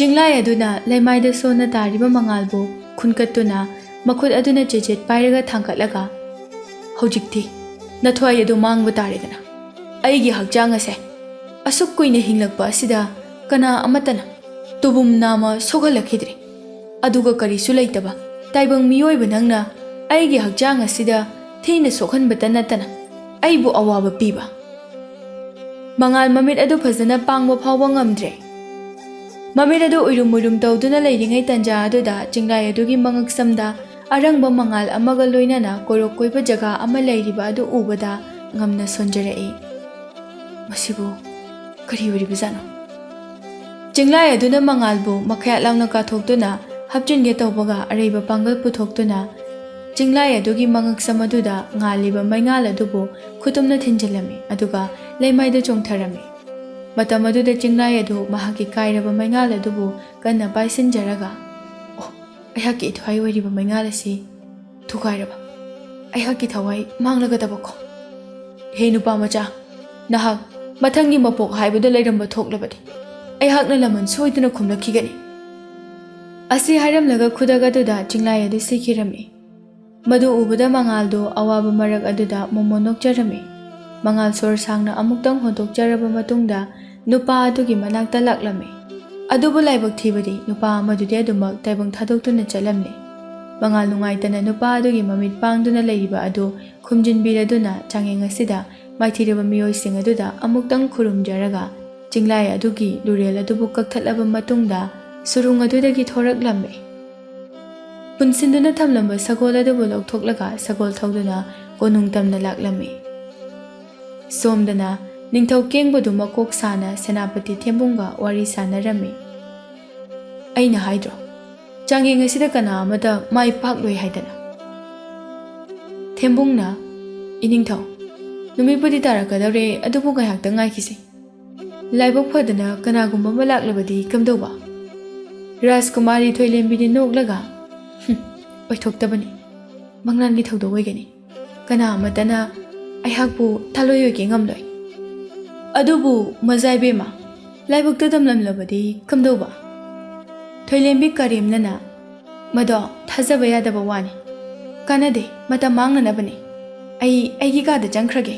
ꯆꯤꯡꯂꯥꯏ ꯑꯗꯨꯅ ꯂꯩꯃꯥꯏꯗ ꯁꯣꯟꯅ ꯇꯥꯔꯤꯕ ꯃꯉꯥꯜꯕꯨ ꯈꯨꯟꯀꯠꯇꯨꯅ ꯃꯈꯨꯠ ꯑꯗꯨꯅ ꯆꯦꯆꯦꯠ ꯄꯥꯏꯔꯒ ꯊꯥꯡꯒꯠꯂꯒ, "ꯍꯧꯖꯤꯛꯇꯤ ꯅꯊ꯭ꯋꯥꯏ ꯑꯗꯨ ꯃꯥꯡꯕ ꯇꯥꯔꯦꯗꯅ꯫ ꯑꯩꯒꯤ ꯍꯛꯆꯥꯡ ꯑꯁꯦ ꯑꯁꯨꯛ ꯀꯨꯏꯅ ꯍꯤꯡꯂꯛꯄ ꯑꯁꯤꯗ ꯀꯅꯥ ꯑꯃꯠꯇꯅ ꯇꯨꯕꯨꯝ ꯅꯥꯝꯃ ꯁꯣꯛꯍꯜꯂꯛꯈꯤꯗ꯭ꯔꯤ꯫ ꯑꯗꯨꯒ ꯀꯔꯤꯁꯨ ꯂꯩꯇꯕ ꯇꯥꯏꯕꯪ ꯃꯤꯑꯣꯏꯕ ꯅꯪꯅ ꯑꯩꯒꯤ ꯍꯛꯆꯥꯡ ꯑꯁꯤꯗ ꯊꯤꯅ ꯁꯣꯛꯍꯟꯕꯇ ꯅꯠꯇꯅ ꯑꯩꯕꯨ ꯑꯋꯥꯕ ꯄꯤꯕ꯫" ꯃꯉꯥꯜ ꯃꯃꯤꯠ ꯑꯗꯨ ꯐꯖꯅ ꯄꯥꯡꯕ ꯐꯥꯎꯕ ꯉꯝꯗ꯭ꯔꯦ꯫ ꯃꯃꯤꯠ ꯑꯗꯨ ꯎꯏꯔꯨꯝ ꯎꯏꯔꯨꯝ ꯇꯧꯗꯨꯅ ꯂꯩꯔꯤꯉꯩ ꯇꯟꯖꯥ ꯑꯗꯨꯗ ꯆꯤꯡꯂꯥꯏ ꯑꯗꯨꯒꯤ ꯃꯉꯛꯁꯝꯗ ꯑꯔꯪꯕ ꯃꯉꯥꯜ ꯑꯃꯒ ꯂꯣꯏꯅꯅ ꯀꯣꯏꯔꯣꯛ ꯀꯣꯏꯕ ꯖꯒꯥ ꯑꯃ ꯂꯩꯔꯤꯕ ꯑꯗꯨ ꯎꯕꯗ ꯉꯝꯅ ꯁꯣꯟꯖꯔꯛꯏ꯫ "ꯃꯁꯤꯕꯨ ꯀꯔꯤ ꯑꯣꯏꯔꯤꯕꯖꯥꯠꯅꯣ?" ꯆꯤꯡꯂꯥꯏ ꯑꯗꯨꯅ ꯃꯉꯥꯜꯕꯨ ꯃꯈꯌꯥꯠ ꯂꯥꯎꯅ ꯀꯥꯊꯣꯛꯇꯨꯅ ꯍꯥꯞꯆꯤꯟꯒꯦ ꯇꯧꯕꯒ ꯑꯔꯩꯕ ꯄꯥꯡꯒꯜ ꯄꯨꯊꯣꯛꯇꯨꯅ ꯆꯤꯡꯂꯥꯏ ꯑꯗꯨꯒꯤ ꯃꯉꯛꯁꯝ ꯑꯗꯨꯗ ꯉꯥꯜꯂꯤꯕ ꯃꯩꯉꯥꯜ ꯑꯗꯨꯕꯨ ꯈꯨꯇꯨꯝꯅ ꯊꯤꯟꯖꯤꯜꯂꯝꯃꯤ, ꯑꯗꯨꯒ ꯂꯩꯃꯥꯏꯗ ꯆꯣꯡꯊꯔꯝꯃꯤ꯫ ꯃꯇꯝ ꯑꯗꯨꯗ ꯆꯤꯡꯂꯥꯏ ꯑꯗꯨ ꯃꯍꯥꯛꯀꯤ ꯀꯥꯏꯔꯕ ꯃꯩꯉꯥꯜ ꯑꯗꯨꯕꯨ ꯀꯟꯅ ꯄꯥꯏꯁꯤꯟꯖꯔꯒ, "ꯑꯣ, ꯑꯩꯍꯥꯛꯀꯤ ꯏꯊ꯭ꯋꯥꯏ ꯑꯣꯏꯔꯤꯕ ꯃꯩꯉꯥꯜ ꯑꯁꯤ ꯊꯨꯒꯥꯏꯔꯕ꯫ ꯑꯩꯍꯥꯛꯀꯤ ꯊꯋꯥꯏ ꯃꯥꯡꯂꯒꯗꯕꯀꯣ꯫ ꯍꯦ ꯅꯨꯄꯥ ꯃꯆꯥ, ꯅꯍꯥꯛ ꯃꯊꯪꯒꯤ ꯃꯄꯣꯛ ꯍꯥꯏꯕꯗꯨ ꯂꯩꯔꯝꯕ ꯊꯣꯛꯂꯕꯗꯤ ꯑꯩꯍꯥꯛꯅ ꯂꯃꯟ ꯁꯣꯏꯗꯅ ꯈꯨꯝꯂꯛꯈꯤꯒꯅꯤ꯫" ꯑꯁꯤ ꯍꯥꯏꯔꯝꯂꯒ ꯈꯨꯗꯛ ꯑꯗꯨꯗ ꯆꯤꯡꯂꯥꯏ ꯑꯗꯨ ꯁꯤꯈꯤꯔꯝꯃꯤ꯫ ꯃꯗꯨ ꯎꯕꯗ ꯃꯉꯥꯜꯗꯨ ꯑꯋꯥꯕ ꯃꯔꯛ ꯑꯗꯨꯗ ꯃꯣꯃꯣꯟ ꯅꯣꯛꯆꯔꯝꯃꯤ꯫ ꯃꯉꯥꯜ ꯁꯣꯔ ꯁꯥꯡꯅ ꯑꯃꯨꯛꯇꯪ ꯍꯣꯟꯗꯣꯛꯆꯔꯕ ꯃꯇꯨꯡꯗ ꯅꯨꯄꯥ ꯑꯗꯨꯒꯤ ꯃꯅꯥꯛꯇ ꯂꯥꯛꯂꯝꯃꯤ꯫ ꯑꯗꯨꯕꯨ ꯂꯥꯏꯕꯛ ꯊꯤꯕꯗꯤ ꯅꯨꯄꯥ ꯑꯃꯗꯨꯗꯤ ꯑꯗꯨꯃꯛ ꯇꯥꯏꯕꯪ ꯊꯥꯗꯣꯛꯇꯨꯅ ꯆꯠꯂꯝꯂꯦ꯫ ꯃꯉꯥꯜ ꯅꯨꯡꯉꯥꯏꯇꯅ ꯅꯨꯄꯥ ꯑꯗꯨꯒꯤ ꯃꯃꯤꯠ ꯄꯥꯡꯗꯨꯅ ꯂꯩꯔꯤꯕ ꯑꯗꯨ ꯈꯨꯝꯖꯤꯟꯕꯤꯔꯗꯨꯅ ꯆꯥꯡꯌꯦꯡ ꯑꯁꯤꯗ ꯃꯥꯏꯊꯤꯔꯕ ꯃꯤꯑꯣꯏꯁꯤꯡ ꯑꯗꯨꯗ ꯑꯃꯨꯛꯇꯪ ꯈꯨꯔꯨꯝꯖꯔꯒ ꯆꯤꯡꯂꯥꯏ ꯑꯗꯨꯒꯤ ꯂꯨꯔꯦꯜ ꯑꯗꯨꯕꯨ ꯀꯛꯊꯠꯂꯕ ꯃꯇꯨꯡꯗ ꯁꯨꯔꯨꯡ ꯑꯗꯨꯗꯒꯤ ꯊꯣꯔꯛꯂꯝꯃꯤ꯫ ꯄꯨꯟꯁꯤꯟꯗꯨꯅ ꯊꯝꯂꯝꯕ ꯁꯒꯣꯜ ꯑꯗꯨꯕꯨ ꯂꯧꯊꯣꯛꯂꯒ ꯁꯒꯣꯜ ꯊꯧꯗꯨꯅ ꯀꯣꯅꯨꯡ ꯇꯝꯅ ꯂꯥꯛꯂꯝꯃꯤ꯫ ꯁꯣꯝꯗꯅ ꯅꯤꯡꯊꯧ ꯀꯦꯡꯕꯗꯨ ꯃꯀꯣꯛ ꯁꯥꯅ ꯁꯦꯅꯥꯄꯇꯤ ꯊꯦꯝꯕꯨꯡꯒ ꯋꯥꯔꯤ ꯁꯥꯟꯅꯔꯝꯃꯤ꯫ "ꯑꯩꯅ ꯍꯥꯏꯗ꯭ꯔꯣ, ꯆꯥꯡꯌꯦꯡ ꯑꯁꯤꯗ ꯀꯅꯥ ꯑꯃꯠꯇ ꯃꯥꯏ ꯄꯥꯛꯂꯣꯏ ꯍꯥꯏꯗꯅ?" ꯊꯦꯝꯕꯨꯡꯅ, "ꯏꯅꯤꯡꯊꯧ, ꯅꯨꯃꯤꯠꯄꯨꯗꯤ ꯇꯥꯔꯛꯀꯗꯧꯔꯦ, ꯑꯗꯨꯕꯨ ꯉꯥꯏꯍꯥꯛꯇꯪ ꯉꯥꯏꯈꯤꯁꯤ꯫ ꯂꯥꯏꯕꯛ ꯐꯗꯅ ꯀꯅꯥꯒꯨꯝꯕ ꯑꯃ ꯂꯥꯛꯂꯕꯗꯤ ꯀꯝꯗꯧꯕ?" ꯔꯥꯖꯀꯨꯃꯥꯔꯤ ꯊꯣꯏꯂꯦꯝꯕꯤꯗꯤ ꯅꯣꯛꯂꯒ, "ꯍꯨꯝ, ꯑꯣꯏꯊꯣꯛꯇꯕꯅꯤ꯫ ꯃꯪꯂꯥꯟꯒꯤ ꯊꯧꯗꯣꯛ ꯑꯣꯏꯒꯅꯤ꯫ ꯀꯅꯥ ꯑꯃꯠꯇꯅ ꯑꯩꯍꯥꯛꯄꯨ ꯊꯥꯂꯣꯏ ꯑꯣꯏꯒꯦ ꯉꯝꯂꯣꯏ꯫ ꯑꯗꯨꯕꯨ ꯃꯖꯥ ꯏꯕꯦꯝꯃ, ꯂꯥꯏꯕꯛꯇ ꯇꯝꯂꯝꯂꯕꯗꯤ ꯀꯝꯗꯧꯕ?" ꯊꯣꯏꯂꯦꯝꯕꯤ ꯀꯔꯦꯝꯅꯅ, "ꯃꯗꯣ ꯊꯥꯖꯕ ꯌꯥꯗꯕ ꯋꯥꯅꯤ꯫ ꯀꯥꯟꯅꯗꯦ, ꯃꯇꯝ ꯃꯥꯡꯅꯅꯕꯅꯤ꯫ ꯑꯩ ꯑꯩꯒꯤ ꯀꯥꯗ ꯆꯪꯈ꯭ꯔꯒꯦ꯫"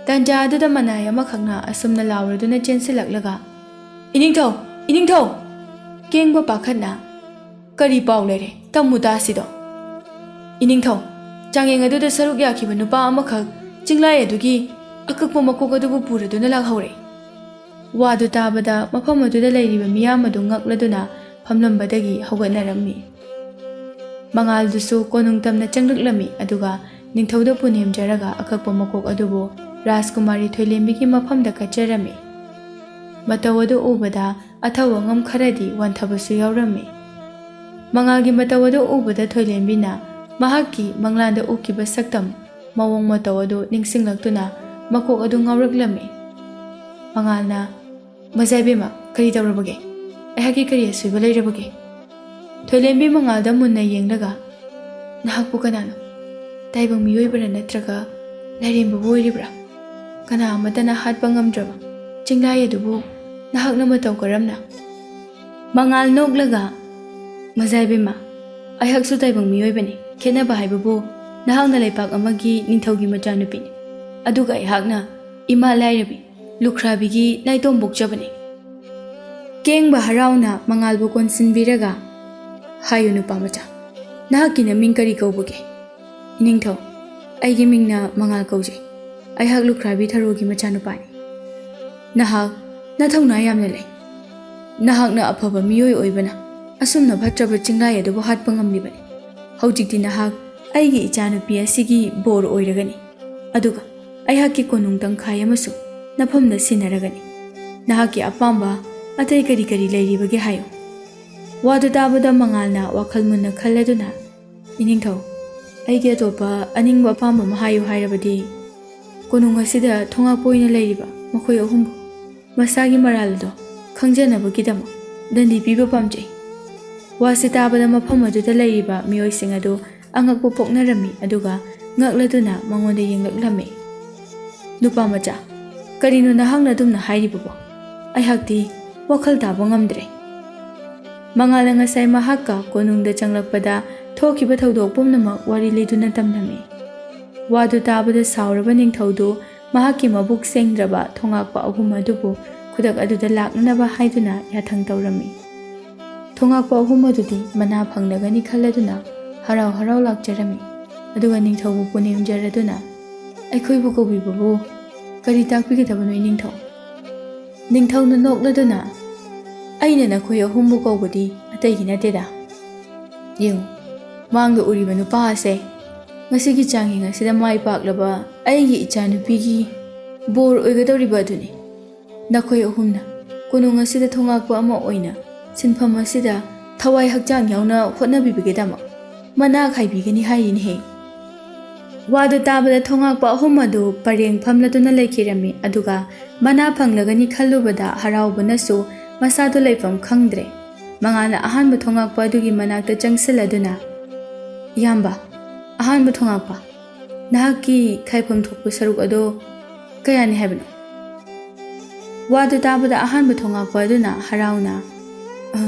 ꯇꯟꯖꯥ ꯑꯗꯨꯗ ꯃꯅꯥꯏ ꯑꯃꯈꯛꯅ ꯑꯁꯨꯝꯅ ꯂꯥꯎꯔꯗꯨꯅ ꯆꯦꯟꯁꯤꯜꯂꯛꯂꯒ, "ꯏꯅꯤꯡꯊꯧ! ꯏꯅꯤꯡꯊꯧ!" ꯀꯦꯡꯕ ꯄꯥꯈꯠꯅ, "ꯀꯔꯤ ꯄꯥꯎ ꯂꯩꯔꯦ? ꯇꯝꯃꯨ ꯇꯥꯁꯤꯗꯣ꯫" "ꯏꯅꯤꯡꯊꯧ, ꯆꯥꯡꯌꯦꯡ ꯑꯗꯨꯗ ꯁꯔꯨꯛ ꯌꯥꯈꯤꯕ ꯅꯨꯄꯥ ꯑꯃꯈꯛ ꯆꯤꯡꯂꯥꯏ ꯑꯗꯨꯒꯤ ꯑꯀꯛꯄ ꯃꯀꯣꯛ ꯑꯗꯨꯕꯨ ꯄꯨꯔꯗꯨꯅ ꯂꯥꯛꯍꯧꯔꯦ꯫" ꯋꯥꯗꯨ ꯇꯥꯕꯗ ꯃꯐꯝ ꯑꯗꯨꯗ ꯂꯩꯔꯤꯕ ꯃꯤꯌꯥꯝ ꯑꯗꯨ ꯉꯛꯂꯗꯨꯅ ꯐꯝꯂꯝꯕꯗꯒꯤ ꯍꯧꯒꯠꯅꯔꯝꯃꯤ꯫ ꯃꯉꯥꯜꯗꯨꯁꯨ ꯀꯣꯅꯨꯡ ꯇꯝꯅ ꯆꯪꯂꯛꯂꯝꯃꯤ, ꯑꯗꯨꯒ ꯅꯤꯡꯊꯧꯗ ꯄꯨꯅꯦꯝꯖꯔꯒ ꯑꯀꯛꯄ ꯃꯀꯣꯛ ꯑꯗꯨꯕꯨ ꯔꯥꯖꯀꯨꯃꯥꯔꯤ ꯊꯣꯏꯂꯦꯝꯕꯤꯒꯤ ꯃꯐꯝꯗ ꯀꯠꯆꯔꯝꯃꯤ꯫ ꯃꯇꯧ ꯑꯗꯨ ꯎꯕꯗ ꯑꯊꯧ ꯑꯉꯝ ꯈꯔꯗꯤ ꯋꯥꯟꯊꯕꯁꯨ ꯌꯥꯎꯔꯝꯃꯤ꯫ ꯃꯉꯥꯜꯒꯤ ꯃꯇꯧ ꯑꯗꯨ ꯎꯕꯗ ꯊꯣꯏꯂꯦꯝꯕꯤꯅ ꯃꯍꯥꯛꯀꯤ ꯃꯪꯂꯥꯟꯗ ꯎꯈꯤꯕ ꯁꯛꯇꯝ, ꯃꯑꯣꯡ ꯃꯇꯧ ꯑꯗꯨ ꯅꯤꯡꯁꯤꯡꯂꯛꯇꯨꯅ ꯃꯀꯣꯛ ꯑꯗꯨ ꯉꯥꯎꯔꯛꯂꯝꯃꯤ꯫ ꯃꯉꯥꯜꯅ, "ꯃꯖꯥ ꯏꯕꯦꯝꯃ, ꯀꯔꯤ ꯇꯧꯔꯕꯒꯦ? ꯑꯩꯍꯥꯛꯀꯤ ꯀꯔꯤ ꯑꯁꯣꯏꯕ ꯂꯩꯔꯕꯒꯦ?" ꯊꯣꯏꯂꯦꯝꯕꯤ ꯃꯉꯥꯜꯗ ꯃꯨꯟꯅ ꯌꯦꯡꯂꯒ, "ꯅꯍꯥꯛꯄꯨ ꯀꯅꯥꯅꯣ? ꯇꯥꯏꯕꯪ ꯃꯤꯑꯣꯏꯕꯔꯥ ꯅꯠꯇ꯭ꯔꯒ ꯂꯥꯏꯔꯦꯝꯕꯕꯨ ꯑꯣꯏꯔꯤꯕ꯭ꯔꯥ? ꯀꯅꯥ ꯑꯃꯠꯇꯅ ꯍꯥꯠꯄ ꯉꯝꯗ꯭ꯔꯕ ꯆꯤꯡꯂꯥꯏ ꯑꯗꯨꯕꯨ ꯅꯍꯥꯛꯅ ꯃꯇꯧ ꯀꯔꯝꯅ?" ꯃꯉꯥꯜ ꯅꯣꯛꯂꯒ, "ꯃꯖꯥ ꯏꯕꯦꯝꯃ, ꯑꯩꯍꯥꯛꯁꯨ ꯇꯥꯏꯕꯪ ꯃꯤꯑꯣꯏꯕꯅꯤ꯫ ꯈꯦꯠꯅꯕ ꯍꯥꯏꯕꯕꯨ ꯅꯍꯥꯛꯅ ꯂꯩꯄꯥꯛ ꯑꯃꯒꯤ ꯅꯤꯡꯊꯧꯒꯤ ꯃꯆꯥꯅꯨꯄꯤꯅꯤ, ꯑꯗꯨꯒ ꯑꯩꯍꯥꯛꯅ ꯏꯃꯥ ꯂꯥꯏꯔꯕꯤ ꯂꯨꯈ꯭ꯔꯥꯕꯤꯒꯤ ꯅꯥꯏꯇꯣꯝ ꯄꯣꯛꯆꯕꯅꯤ꯫" ꯀꯦꯡꯕ ꯍꯔꯥꯎꯅ ꯃꯉꯥꯜꯕꯨ ꯀꯣꯟꯁꯤꯟꯕꯤꯔꯒ, "ꯍꯥꯏꯌꯨ ꯅꯨꯄꯥ ꯃꯆꯥ, ꯅꯍꯥꯛꯀꯤ ꯅꯃꯤꯡ ꯀꯔꯤ ꯀꯧꯕꯒꯦ?" "ꯏꯅꯤꯡꯊꯧ, ꯑꯩꯒꯤ ꯃꯤꯡꯅ ꯃꯉꯥꯜ ꯀꯧꯖꯩ꯫ ꯑꯩꯍꯥꯛ ꯂꯨꯈ꯭ꯔꯥꯕꯤ ꯊꯔꯣꯒꯤ ꯃꯆꯥꯅꯨꯄꯥꯅꯤ꯫" "ꯅꯍꯥꯛ ꯅꯊꯧꯅꯥ ꯌꯥꯝꯅ ꯂꯩ꯫ ꯅꯍꯥꯛꯅ ꯑꯐꯕ ꯃꯤꯑꯣꯏ ꯑꯣꯏꯕꯅ ꯑꯁꯨꯝꯅ ꯐꯠꯇ꯭ꯔꯕ ꯆꯤꯡꯂꯥꯏ ꯑꯗꯨꯕꯨ ꯍꯥꯠꯄ ꯉꯝꯂꯤꯕꯅꯤ꯫ ꯍꯧꯖꯤꯛꯇꯤ ꯅꯍꯥꯛ ꯑꯩꯒꯤ ꯏꯆꯥꯅꯨꯄꯤ ꯑꯁꯤꯒꯤ ꯕꯣꯔ ꯑꯣꯏꯔꯒꯅꯤ꯫ ꯑꯗꯨꯒ ꯑꯩꯍꯥꯛꯀꯤ ꯀꯣꯅꯨꯡ ꯇꯪꯈꯥꯏ ꯑꯃꯁꯨ ꯅꯐꯝꯗ ꯁꯤꯟꯅꯔꯒꯅꯤ꯫ ꯅꯍꯥꯛꯀꯤ ꯑꯄꯥꯝꯕ ꯑꯇꯩ ꯀꯔꯤ ꯀꯔꯤ ꯂꯩꯔꯤꯕꯒꯦ ꯍꯥꯏꯌꯨ꯫" ꯋꯥꯗꯨ ꯇꯥꯕꯗ ꯃꯉꯥꯜꯅ ꯋꯥꯈꯜ ꯃꯨꯟꯅ ꯈꯜꯂꯗꯨꯅ, "ꯏꯅꯤꯡꯊꯧ, ꯑꯩꯒꯤ ꯑꯇꯣꯞꯄ ꯑꯅꯤꯡꯕ ꯑꯄꯥꯝꯕ ꯑꯃ ꯍꯥꯏꯌꯨ ꯍꯥꯏꯔꯕꯗꯤ, ꯀꯣꯅꯨꯡ ꯑꯁꯤꯗ ꯊꯣꯉꯥꯛꯄ ꯑꯣꯏꯅ ꯂꯩꯔꯤꯕ ꯃꯈꯣꯏ ꯑꯍꯨꯝꯕꯨ ꯃꯁꯥꯒꯤ ꯃꯔꯥꯜ ꯑꯗꯣ ꯈꯪꯖꯅꯕꯒꯤꯗꯃꯛ ꯗꯟꯗꯤ ꯄꯤꯕ ꯄꯥꯝꯖꯩ꯫" ꯋꯥꯁꯤ ꯇꯥꯕꯗ ꯃꯐꯝ ꯑꯗꯨꯗ ꯂꯩꯔꯤꯕ ꯃꯤꯑꯣꯏꯁꯤꯡ ꯑꯗꯨ ꯑꯉꯛꯄ ꯄꯣꯛꯅꯔꯝꯃꯤ, ꯑꯗꯨꯒ ꯉꯛꯂꯗꯨꯅ ꯃꯉꯣꯟꯗ ꯌꯦꯡꯂꯛꯂꯝꯃꯤ꯫ "ꯅꯨꯄꯥ ꯃꯆꯥ, ꯀꯔꯤꯅꯣ ꯅꯍꯥꯛꯅ ꯑꯗꯨꯝꯅ ꯍꯥꯏꯔꯤꯕꯕꯣ? ꯑꯩꯍꯥꯛꯇꯤ ꯋꯥꯈꯜ ꯇꯥꯕ ꯉꯝꯗ꯭ꯔꯦ꯫" ꯃꯉꯥꯜꯅ ꯉꯁꯥꯏ ꯃꯍꯥꯛꯀ ꯀꯣꯅꯨꯡꯗ ꯆꯪꯂꯛꯄꯗ ꯊꯣꯛꯈꯤꯕ ꯊꯧꯗꯣꯛ ꯄꯨꯝꯅꯃꯛ ꯋꯥꯔꯤ ꯂꯤꯗꯨꯅ ꯇꯝꯂꯝꯃꯤ꯫ ꯋꯥꯗꯨ ꯇꯥꯕꯗ ꯁꯥꯎꯔꯕ ꯅꯤꯡꯊꯧꯗꯨ ꯃꯍꯥꯛꯀꯤ ꯃꯕꯨꯛ ꯁꯦꯡꯗ꯭ꯔꯕ ꯊꯣꯉꯥꯛꯄ ꯑꯍꯨꯝ ꯑꯗꯨꯕꯨ ꯈꯨꯗꯛ ꯑꯗꯨꯗ ꯂꯥꯛꯅꯅꯕ ꯍꯥꯏꯗꯨꯅ ꯌꯥꯊꯪ ꯇꯧꯔꯝꯃꯤ꯫ ꯊꯣꯉꯥꯛꯄ ꯑꯍꯨꯝ ꯑꯗꯨꯗꯤ ꯃꯅꯥ ꯐꯪꯂꯒꯅꯤ ꯈꯜꯂꯗꯨꯅ ꯍꯔꯥꯎ ꯍꯔꯥꯎ ꯂꯥꯛꯆꯔꯝꯃꯤ꯫ ꯑꯗꯨꯒ ꯅꯤꯡꯊꯧꯕꯨ ꯄꯨꯅꯦꯝꯖꯔꯗꯨꯅ, "ꯑꯩꯈꯣꯏꯕꯨ ꯀꯧꯕꯤꯕꯕꯨ ꯀꯔꯤ ꯇꯥꯛꯄꯤꯒꯗꯕꯅꯣ, ꯏꯅꯤꯡꯊꯧ?" ꯅꯤꯡꯊꯧꯅ ꯅꯣꯛꯂꯗꯨꯅ, "ꯑꯩꯅ ꯅꯈꯣꯏ ꯑꯍꯨꯝꯕꯨ ꯀꯧꯕꯗꯤ ꯑꯇꯩꯒꯤ ꯅꯠꯇꯦꯗ꯫ ꯌꯦꯡꯉꯨ, ꯃꯥꯡꯗ ꯎꯔꯤꯕ ꯅꯨꯄꯥ ꯑꯁꯦ ꯉꯁꯤꯒꯤ ꯆꯥꯡꯌꯦꯡ ꯑꯁꯤꯗ ꯃꯥꯏ ꯄꯥꯛꯂꯕ ꯑꯩꯒꯤ ꯏꯆꯥꯅꯨꯄꯤꯒꯤ ꯕꯣꯔ ꯑꯣꯏꯒꯗꯧꯔꯤꯕ ꯑꯗꯨꯅꯤ꯫ ꯅꯈꯣꯏ ꯑꯍꯨꯝꯅ ꯀꯣꯅꯨꯡ ꯑꯁꯤꯗ ꯊꯣꯉꯥꯛꯄ ꯑꯃ ꯑꯣꯏꯅ ꯁꯤꯟꯐꯝ ꯑꯁꯤꯗ ꯊꯋꯥꯏ ꯍꯛꯆꯥꯡ ꯌꯥꯎꯅ ꯍꯣꯠꯅꯕꯤꯕꯒꯤꯗꯃꯛ ꯃꯅꯥ ꯈꯥꯏꯕꯤꯒꯅꯤ ꯍꯥꯏꯔꯤꯅꯦꯍꯦ꯫" ꯋꯥꯗꯨ ꯇꯥꯕꯗ ꯊꯣꯉꯥꯛꯄ ꯑꯍꯨꯝ ꯑꯗꯨ ꯄꯔꯦꯡ ꯐꯝꯂꯗꯨꯅ ꯂꯩꯈꯤꯔꯝꯃꯤ, ꯑꯗꯨꯒ ꯃꯅꯥ ꯐꯪꯂꯒꯅꯤ ꯈꯜꯂꯨꯕꯗ ꯍꯔꯥꯎꯕꯅꯁꯨ ꯃꯁꯥꯗꯨ ꯂꯩꯐꯝ ꯈꯪꯗ꯭ꯔꯦ꯫ ꯃꯉꯥꯜꯅ ꯑꯍꯥꯟꯕ ꯊꯣꯉꯥꯛꯄ ꯑꯗꯨꯒꯤ ꯃꯅꯥꯛꯇ ꯆꯪꯁꯤꯜꯂꯗꯨꯅ, "ꯏꯌꯥꯝꯕ, ꯑꯍꯥꯟꯕ ꯊꯣꯉꯥꯛꯄ, ꯅꯍꯥꯛꯀꯤ ꯈꯥꯏꯐꯝ ꯊꯣꯛꯄ ꯁꯔꯨꯛ ꯑꯗꯣ ꯀꯌꯥꯅꯤ ꯍꯥꯏꯕꯅꯣ?" ꯋꯥꯗꯨ ꯇꯥꯕꯗ ꯑꯍꯥꯟꯕ ꯊꯣꯉꯥꯛꯄ ꯑꯗꯨꯅ ꯍꯔꯥꯎꯅ, "ꯑ,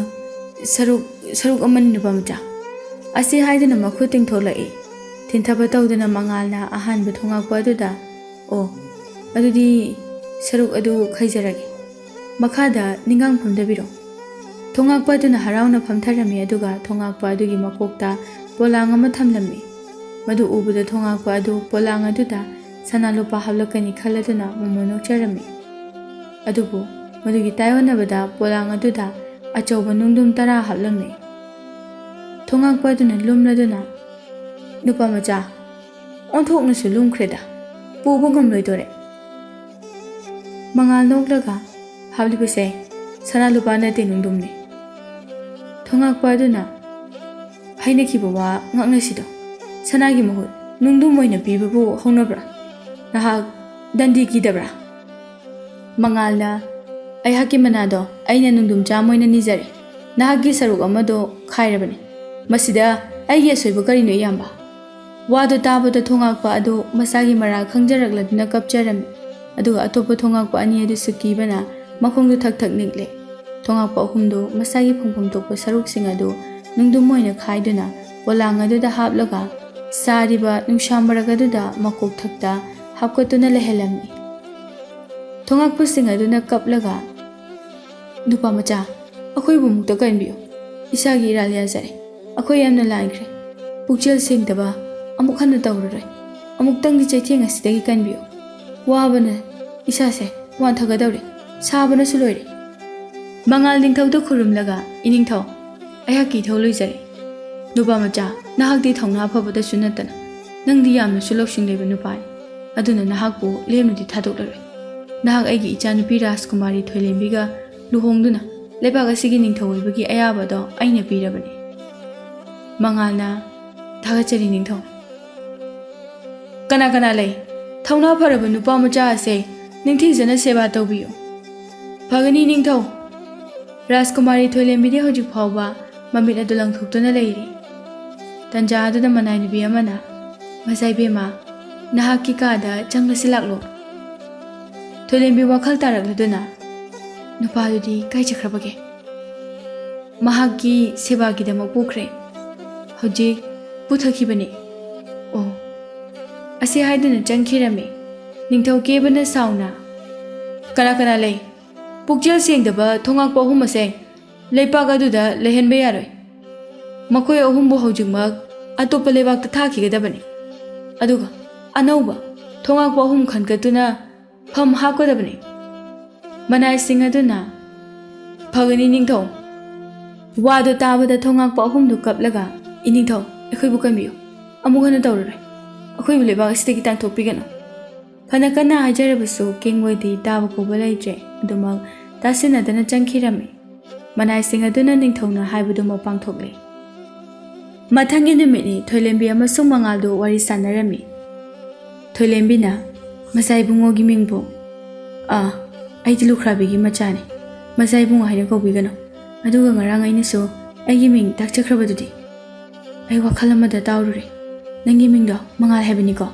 ꯁꯔꯨꯛ, ꯁꯔꯨꯛ ꯑꯃꯅꯤ, ꯅꯨꯄꯥ ꯃꯆꯥ," ꯑꯁꯤ ꯍꯥꯏꯗꯨꯅ ꯃꯈꯨꯠ ꯇꯤꯡꯊꯣꯛꯂꯛꯏ꯫ ꯊꯤꯟꯊꯕ ꯇꯧꯗꯅ ꯃꯉꯥꯜꯅ ꯑꯍꯥꯟꯕ ꯊꯣꯉꯥꯛꯄ ꯑꯗꯨꯗ, "ꯑꯣ, ꯑꯗꯨꯗꯤ ꯁꯔꯨꯛ ꯑꯗꯨ ꯈꯥꯏꯖꯔꯒꯦ꯫ ꯃꯈꯥꯗ ꯅꯤꯡꯒꯥꯡ ꯐꯝꯊꯕꯤꯔꯣ꯫" ꯊꯣꯉꯥꯛꯄ ꯑꯗꯨꯅ ꯍꯔꯥꯎꯅ ꯐꯝꯊꯔꯝꯃꯤ, ꯑꯗꯨꯒ ꯊꯣꯉꯥꯛꯄ ꯑꯗꯨꯒꯤ ꯃꯀꯣꯛꯇ ꯄꯣꯂꯥꯡ ꯑꯃ ꯊꯝꯂꯝꯃꯤ꯫ ꯃꯗꯨ ꯎꯕꯗ ꯊꯣꯉꯥꯛꯄ ꯑꯗꯨ ꯄꯣꯂꯥꯡ ꯑꯗꯨꯗ ꯁꯅꯥ ꯂꯨꯄꯥ ꯍꯥꯞꯂꯛꯀꯅꯤ ꯈꯜꯂꯗꯨꯅ ꯃꯣꯃꯣꯟ ꯅꯣꯛꯆꯔꯝꯃꯤ꯫ ꯑꯗꯨꯕꯨ ꯃꯗꯨꯒꯤ ꯇꯥꯏꯑꯣꯟꯅꯕꯗ ꯄꯣꯂꯥꯡ ꯑꯗꯨꯗ ꯑꯆꯧꯕ ꯅꯨꯡꯗꯨꯝ ꯇꯔꯥ ꯍꯥꯞꯂꯝꯃꯤ꯫ ꯊꯣꯉꯥꯛꯄ ꯑꯗꯨꯅ ꯂꯨꯝꯂꯗꯨꯅ, "ꯅꯨꯄꯥ ꯃꯆꯥ, ꯑꯣꯟꯊꯣꯛꯅꯁꯨ ꯂꯨꯝꯈ꯭ꯔꯦꯗ, ꯄꯨꯕ ꯉꯝꯂꯣꯏꯗꯣꯔꯦ꯫" ꯃꯉꯥꯜ ꯅꯣꯛꯂꯒ, "ꯍꯥꯞꯂꯤꯕꯁꯦ ꯁꯅꯥ ꯂꯨꯄꯥ ꯅꯠꯇꯦ, ꯅꯨꯡꯗꯨꯝꯅꯤ꯫" ꯊꯣꯉꯥꯛꯄ ꯑꯗꯨꯅ, "ꯍꯥꯏꯅꯈꯤꯕ ꯋꯥ ꯉꯥꯛꯅꯁꯤꯗꯣ, ꯁꯅꯥꯒꯤ ꯃꯍꯨꯠ ꯅꯨꯡꯗꯨꯝ ꯑꯣꯏꯅ ꯄꯤꯕꯕꯨ ꯍꯧꯅꯕ꯭ꯔꯥ? ꯅꯍꯥꯛ ꯗꯟꯗꯤ ꯀꯤꯗꯕ꯭ꯔꯥ?" ꯃꯉꯥꯜꯅ, "ꯑꯩꯍꯥꯛꯀꯤ ꯃꯅꯥꯗꯣ ꯑꯩꯅ ꯅꯨꯡꯗꯨꯝ ꯆꯥꯝꯃ ꯑꯣꯏꯅ ꯅꯤꯖꯔꯦ꯫ ꯅꯍꯥꯛꯀꯤ ꯁꯔꯨꯛ ꯑꯃꯗꯣ ꯈꯥꯏꯔꯕꯅꯤ꯫ ꯃꯁꯤꯗ ꯑꯩꯒꯤ ꯑꯁꯣꯏꯕ ꯀꯔꯤꯅꯣ, ꯏꯌꯥꯝꯕ?" ꯋꯥꯗꯨ ꯇꯥꯕꯗ ꯊꯣꯉꯥꯛꯄ ꯑꯗꯨ ꯃꯁꯥꯒꯤ ꯃꯔꯥꯜ ꯈꯪꯖꯔꯛꯂꯗꯨꯅ ꯀꯞꯆꯔꯝꯃꯤ꯫ ꯑꯗꯨꯒ ꯑꯇꯣꯞꯄ ꯊꯣꯉꯥꯛꯄ ꯑꯅꯤ ꯑꯗꯨꯁꯨ ꯀꯤꯕꯅ ꯃꯈꯣꯡꯗꯨ ꯊꯛ ꯊꯛ ꯅꯤꯛꯂꯦ꯫ ꯊꯣꯉꯥꯛꯄ ꯑꯍꯨꯝꯗꯨ ꯃꯁꯥꯒꯤ ꯐꯪꯐꯝ ꯊꯣꯛꯄ ꯁꯔꯨꯛꯁꯤꯡ ꯑꯗꯨ ꯅꯨꯡꯗꯨꯝ ꯑꯣꯏꯅ ꯈꯥꯏꯗꯨꯅ ꯄꯣꯂꯥꯡ ꯑꯗꯨꯗ ꯍꯥꯞꯂꯒ ꯆꯥꯔꯤꯕ ꯅꯨꯡꯁꯥ ꯃꯔꯛ ꯑꯗꯨꯗ ꯃꯀꯣꯛꯊꯛꯇ ꯍꯥꯞꯀꯠꯇꯨꯅ ꯂꯩꯍꯜꯂꯝꯃꯤ꯫ ꯊꯣꯉꯥꯛꯄꯁꯤꯡ ꯑꯗꯨꯅ ꯀꯞꯂꯒ, "ꯅꯨꯄꯥ ꯃꯆꯥ, ꯑꯩꯈꯣꯏꯕꯨ ꯑꯃꯨꯛꯇ ꯀꯟꯕꯤꯌꯨ꯫ ꯏꯁꯥꯒꯤ ꯏꯔꯥꯜ ꯌꯥꯖꯔꯦ꯫ ꯑꯩꯈꯣꯏ ꯌꯥꯝꯅ ꯂꯥꯟꯈ꯭ꯔꯦ꯫ ꯄꯨꯛꯆꯦꯜ ꯁꯦꯡꯗꯕ ꯑꯃꯨꯛ ꯍꯟꯅ ꯇꯧꯔꯔꯣꯏ꯫ ꯑꯃꯨꯛꯇꯪꯗꯤ ꯆꯩꯊꯦꯡ ꯑꯁꯤꯗꯒꯤ ꯀꯟꯕꯤꯌꯨ꯫ ꯋꯥꯕꯅ ꯏꯁꯥꯁꯦ ꯋꯥꯟꯊꯒꯗꯧꯔꯦ꯫ ꯁꯥꯕꯅꯁꯨ ꯂꯣꯏꯔꯦ꯫" ꯃꯉꯥꯜ ꯅꯤꯡꯊꯧꯗ ꯈꯨꯔꯨꯝꯂꯒ, "ꯏꯅꯤꯡꯊꯧ, ꯑꯩꯍꯥꯛꯀꯤ ꯏꯊꯧ ꯂꯣꯏꯖꯔꯦ꯫ ꯅꯨꯄꯥ ꯃꯆꯥ, ꯅꯍꯥꯛꯇꯤ ꯊꯧꯅꯥ ꯐꯕꯗꯁꯨ ꯅꯠꯇꯅ ꯅꯪꯗꯤ ꯌꯥꯝꯅꯁꯨ ꯂꯧꯁꯤꯡ ꯂꯩꯕ ꯅꯨꯄꯥꯅꯤ꯫ ꯑꯗꯨꯅ ꯅꯍꯥꯛꯄꯨ ꯂꯦꯝꯅꯗꯤ ꯊꯥꯗꯣꯛꯂꯔꯣꯏ꯫ ꯅꯍꯥꯛ ꯑꯩꯒꯤ ꯏꯆꯥꯅꯨꯄꯤ ꯔꯥꯖꯀꯨꯃꯥꯔꯤ ꯊꯣꯏꯂꯦꯝꯕꯤꯒ ꯂꯨꯍꯣꯡꯗꯨꯅ ꯂꯩꯕꯥꯛ ꯑꯁꯤꯒꯤ ꯅꯤꯡꯊꯧ ꯑꯣꯏꯕꯒꯤ ꯑꯌꯥꯕꯗꯣ ꯑꯩꯅ ꯄꯤꯔꯕꯅꯤ꯫" ꯃꯉꯥꯜꯅ, "ꯊꯥꯒꯠꯆꯔꯤ ꯅꯤꯡꯊꯧ꯫" "ꯀꯅꯥ ꯀꯅꯥ ꯂꯩ? ꯊꯧꯅꯥ ꯐꯔꯕ ꯅꯨꯄꯥ ꯃꯆꯥ ꯑꯁꯦ ꯅꯤꯡꯊꯤꯖꯅ ꯁꯦꯕꯥ ꯇꯧꯕꯤꯌꯨ꯫" "ꯐꯒꯅꯤ ꯅꯤꯡꯊꯧ꯫" ꯔꯥꯖꯀꯨꯃꯥꯔꯤ ꯊꯣꯏꯂꯦꯝꯕꯤꯗꯤ ꯍꯧꯖꯤꯛ ꯐꯥꯎꯕ ꯃꯃꯤꯠ ꯑꯗꯨ ꯂꯪꯊꯣꯛꯇꯨꯅ ꯂꯩꯔꯤ꯫ ꯇꯟꯖꯥ ꯑꯗꯨꯗ ꯃꯅꯥꯏ ꯅꯨꯄꯤ ꯑꯃꯅ, "ꯃꯆꯥ ꯏꯕꯦꯝꯃ, ꯅꯍꯥꯛꯀꯤ ꯀꯥꯗ ꯆꯪꯂꯁꯤ ꯂꯥꯛꯂꯣ꯫" ꯊꯣꯏꯂꯦꯝꯕꯤ ꯋꯥꯈꯜ ꯇꯥꯔꯛꯂꯗꯨꯅ, "ꯅꯨꯄꯥꯗꯨꯗꯤ ꯀꯥꯏ ꯆꯠꯈ꯭ꯔꯕꯒꯦ?" "ꯃꯍꯥꯛꯀꯤ ꯁꯦꯕꯥꯒꯤꯗꯃꯛ ꯄꯨꯈ꯭ꯔꯦ꯫ ꯍꯧꯖꯤꯛ ꯄꯨꯊꯈꯤꯕꯅꯤ꯫" "ꯑꯣ꯫" ꯑꯁꯤ ꯍꯥꯏꯗꯨꯅ ꯆꯪꯈꯤꯔꯝꯃꯤ꯫ ꯅꯤꯡꯊꯧ ꯀꯦꯕꯅ ꯁꯥꯎꯅ, "ꯀꯅꯥ ꯀꯅꯥ ꯂꯩ? ꯄꯨꯛꯆꯦꯜ ꯁꯦꯡꯗꯕ ꯊꯣꯉꯥꯛꯄ ꯑꯍꯨꯝ ꯑꯁꯦ ꯂꯩꯄꯥꯛ ꯑꯗꯨꯗ ꯂꯩꯍꯟꯕ ꯌꯥꯔꯣꯏ꯫ ꯃꯈꯣꯏ ꯑꯍꯨꯝꯕꯨ ꯍꯧꯖꯤꯛꯃꯛ ꯑꯇꯣꯞꯄ ꯂꯩꯕꯥꯛꯇ ꯊꯥꯈꯤꯒꯗꯕꯅꯤ꯫ ꯑꯗꯨꯒ ꯑꯅꯧꯕ ꯊꯣꯉꯥꯛꯄ ꯑꯍꯨꯝ ꯈꯟꯒꯠꯇꯨꯅ ꯐꯝ ꯍꯥꯞꯀꯗꯕꯅꯤ꯫" ꯃꯅꯥꯏꯁꯤꯡ ꯑꯗꯨꯅ, "ꯐꯒꯅꯤ ꯅꯤꯡꯊꯧ꯫" ꯋꯥꯗꯨ ꯇꯥꯕꯗ ꯊꯣꯉꯥꯛꯄ ꯑꯍꯨꯝꯗꯨ ꯀꯞꯂꯒ, "ꯏꯅꯤꯡꯊꯧ, ꯑꯩꯈꯣꯏꯕꯨ ꯀꯟꯕꯤꯌꯨ꯫ ꯑꯃꯨꯛ ꯍꯟꯅ ꯇꯧꯔꯔꯣꯏ꯫ ꯑꯩꯈꯣꯏꯕꯨ ꯂꯩꯕꯥꯛ ꯑꯁꯤꯗꯒꯤ ꯇꯥꯟꯊꯣꯛꯄꯤꯒꯅꯨ꯫" ꯐꯅ ꯀꯟꯅ ꯍꯥꯏꯖꯔꯕꯁꯨ ꯀꯦꯡꯕꯣꯏꯗꯤ ꯇꯥꯕ ꯀꯧꯕ ꯂꯩꯇ꯭ꯔꯦ꯫ ꯑꯗꯨꯃꯛ ꯇꯥꯁꯤꯟꯅꯗꯅ ꯆꯪꯈꯤꯔꯝꯃꯤ꯫ ꯃꯅꯥꯏꯁꯤꯡ ꯑꯗꯨꯅ ꯅꯤꯡꯊꯧꯅ ꯍꯥꯏꯕꯗꯨꯃꯛ ꯄꯥꯡꯊꯣꯛꯂꯦ꯫ ꯃꯊꯪꯒꯤ ꯅꯨꯃꯤꯠꯅꯤ ꯊꯣꯏꯂꯦꯝꯕꯤ ꯑꯃꯁꯨꯡ ꯃꯉꯥꯜꯗꯨ ꯋꯥꯔꯤ ꯁꯥꯟꯅꯔꯝꯃꯤ꯫ ꯊꯣꯏꯂꯦꯝꯕꯤꯅ, "ꯃꯆꯥ ꯏꯕꯨꯡꯉꯣꯒꯤ ꯃꯤꯡꯕꯨ?" "ꯑꯥ, ꯑꯩꯗꯤ ꯂꯨꯈ꯭ꯔꯥꯕꯤꯒꯤ ꯃꯆꯥꯅꯤ꯫ ꯃꯆꯥ ꯏꯕꯨꯡꯉꯣ ꯍꯥꯏꯅ ꯀꯧꯕꯤꯒꯅꯨ꯫ ꯑꯗꯨꯒ ꯉꯔꯥꯡ ꯑꯩꯅꯁꯨ ꯑꯩꯒꯤ ꯃꯤꯡ ꯇꯥꯛꯆꯈ꯭ꯔꯕꯗꯨꯗꯤ?" "ꯑꯩ ꯋꯥꯈꯜ ꯑꯃꯗ ꯇꯥꯎꯔꯨꯔꯦ꯫ ꯅꯪꯒꯤ ꯃꯤꯡꯗꯣ ꯃꯉꯥꯜ ꯍꯥꯏꯕꯅꯤꯀꯣ?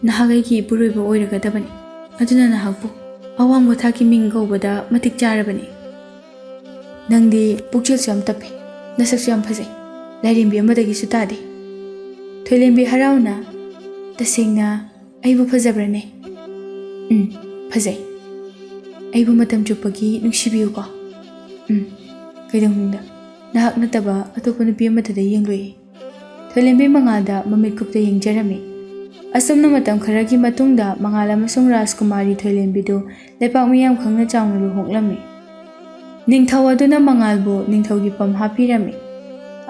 ꯅꯍꯥꯛ ꯑꯩꯒꯤ ꯏꯄꯨꯔꯣꯏꯕ ꯑꯣꯏꯔꯒꯗꯕꯅꯤ꯫ ꯑꯗꯨꯅ ꯅꯍꯥꯛꯄꯨ ꯑꯋꯥꯡꯕ ꯊꯥꯛꯀꯤ ꯃꯤꯡ ꯀꯧꯕꯗ ꯃꯇꯤꯛ ꯆꯥꯔꯕꯅꯤ꯫" ꯅꯪꯗꯤ ꯄꯨꯛꯆꯦꯜꯁꯨ ꯌꯥꯝ ꯇꯞꯄꯦ, ꯅꯁꯛꯁꯨ ꯌꯥꯝ ꯐꯖꯩ, ꯂꯥꯏꯔꯦꯝꯕꯤ ꯑꯃꯗꯒꯤꯁꯨ ꯇꯥꯗꯦ꯫ ꯊꯣꯏꯂꯦꯝꯕꯤ ꯍꯔꯥꯎꯅ, "ꯇꯁꯦꯡꯅ ꯑꯩꯕꯨ ꯐꯖꯕ꯭ꯔꯅꯦ?" "ꯎꯝ, ꯐꯖꯩ꯫ ꯑꯩꯕꯨ ꯃꯇꯝ ꯆꯨꯞꯄꯒꯤ ꯅꯨꯡꯁꯤꯕꯤꯌꯨꯀꯣ?" "ꯎꯝ, ꯀꯩꯗꯧꯅꯨꯡꯗ꯫ ꯅꯍꯥꯛ ꯅꯠꯇꯕ ꯑꯇꯣꯞꯄ ꯅꯨꯄꯤ ꯑꯃꯠꯇꯗ ꯌꯦꯡꯂꯣꯏ꯫" ꯊꯣꯏꯂꯦꯝꯕꯤ ꯃꯉꯥꯜꯗ ꯃꯃꯤꯠ ꯀꯨꯞꯇ ꯌꯦꯡꯖꯔꯝꯃꯤ꯫ ꯑꯁꯨꯝꯅ ꯃꯇꯝ ꯈꯔꯒꯤ ꯃꯇꯨꯡꯗ ꯃꯉꯥꯜ ꯑꯃꯁꯨꯡ ꯔꯥꯖꯀꯨꯃꯥꯔꯤ ꯊꯣꯏꯂꯦꯝꯕꯤꯗꯨ ꯂꯩꯄꯥꯛ ꯃꯤꯌꯥꯝ ꯈꯪꯅ ꯆꯥꯎꯅ ꯂꯨꯍꯣꯡꯂꯝꯃꯤ꯫ ꯅꯤꯡꯊꯧ ꯑꯗꯨꯅ ꯃꯉꯥꯜꯕꯨ ꯅꯤꯡꯊꯧꯒꯤ ꯐꯝ ꯍꯥꯞꯄꯤꯔꯝꯃꯤ꯫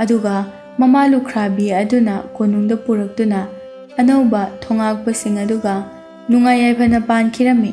ꯑꯗꯨꯒ ꯃꯃꯥ ꯂꯨꯈ꯭ꯔꯥꯕꯤ ꯑꯗꯨꯅ ꯀꯣꯅꯨꯡꯗ ꯄꯨꯔꯛꯇꯨꯅ ꯑꯅꯧꯕ ꯊꯣꯉꯥꯛꯄꯁꯤꯡ ꯑꯗꯨꯒ ꯅꯨꯡꯉꯥꯏ ꯌꯥꯏꯐꯅ ꯄꯥꯟꯈꯤꯔꯝꯃꯤ꯫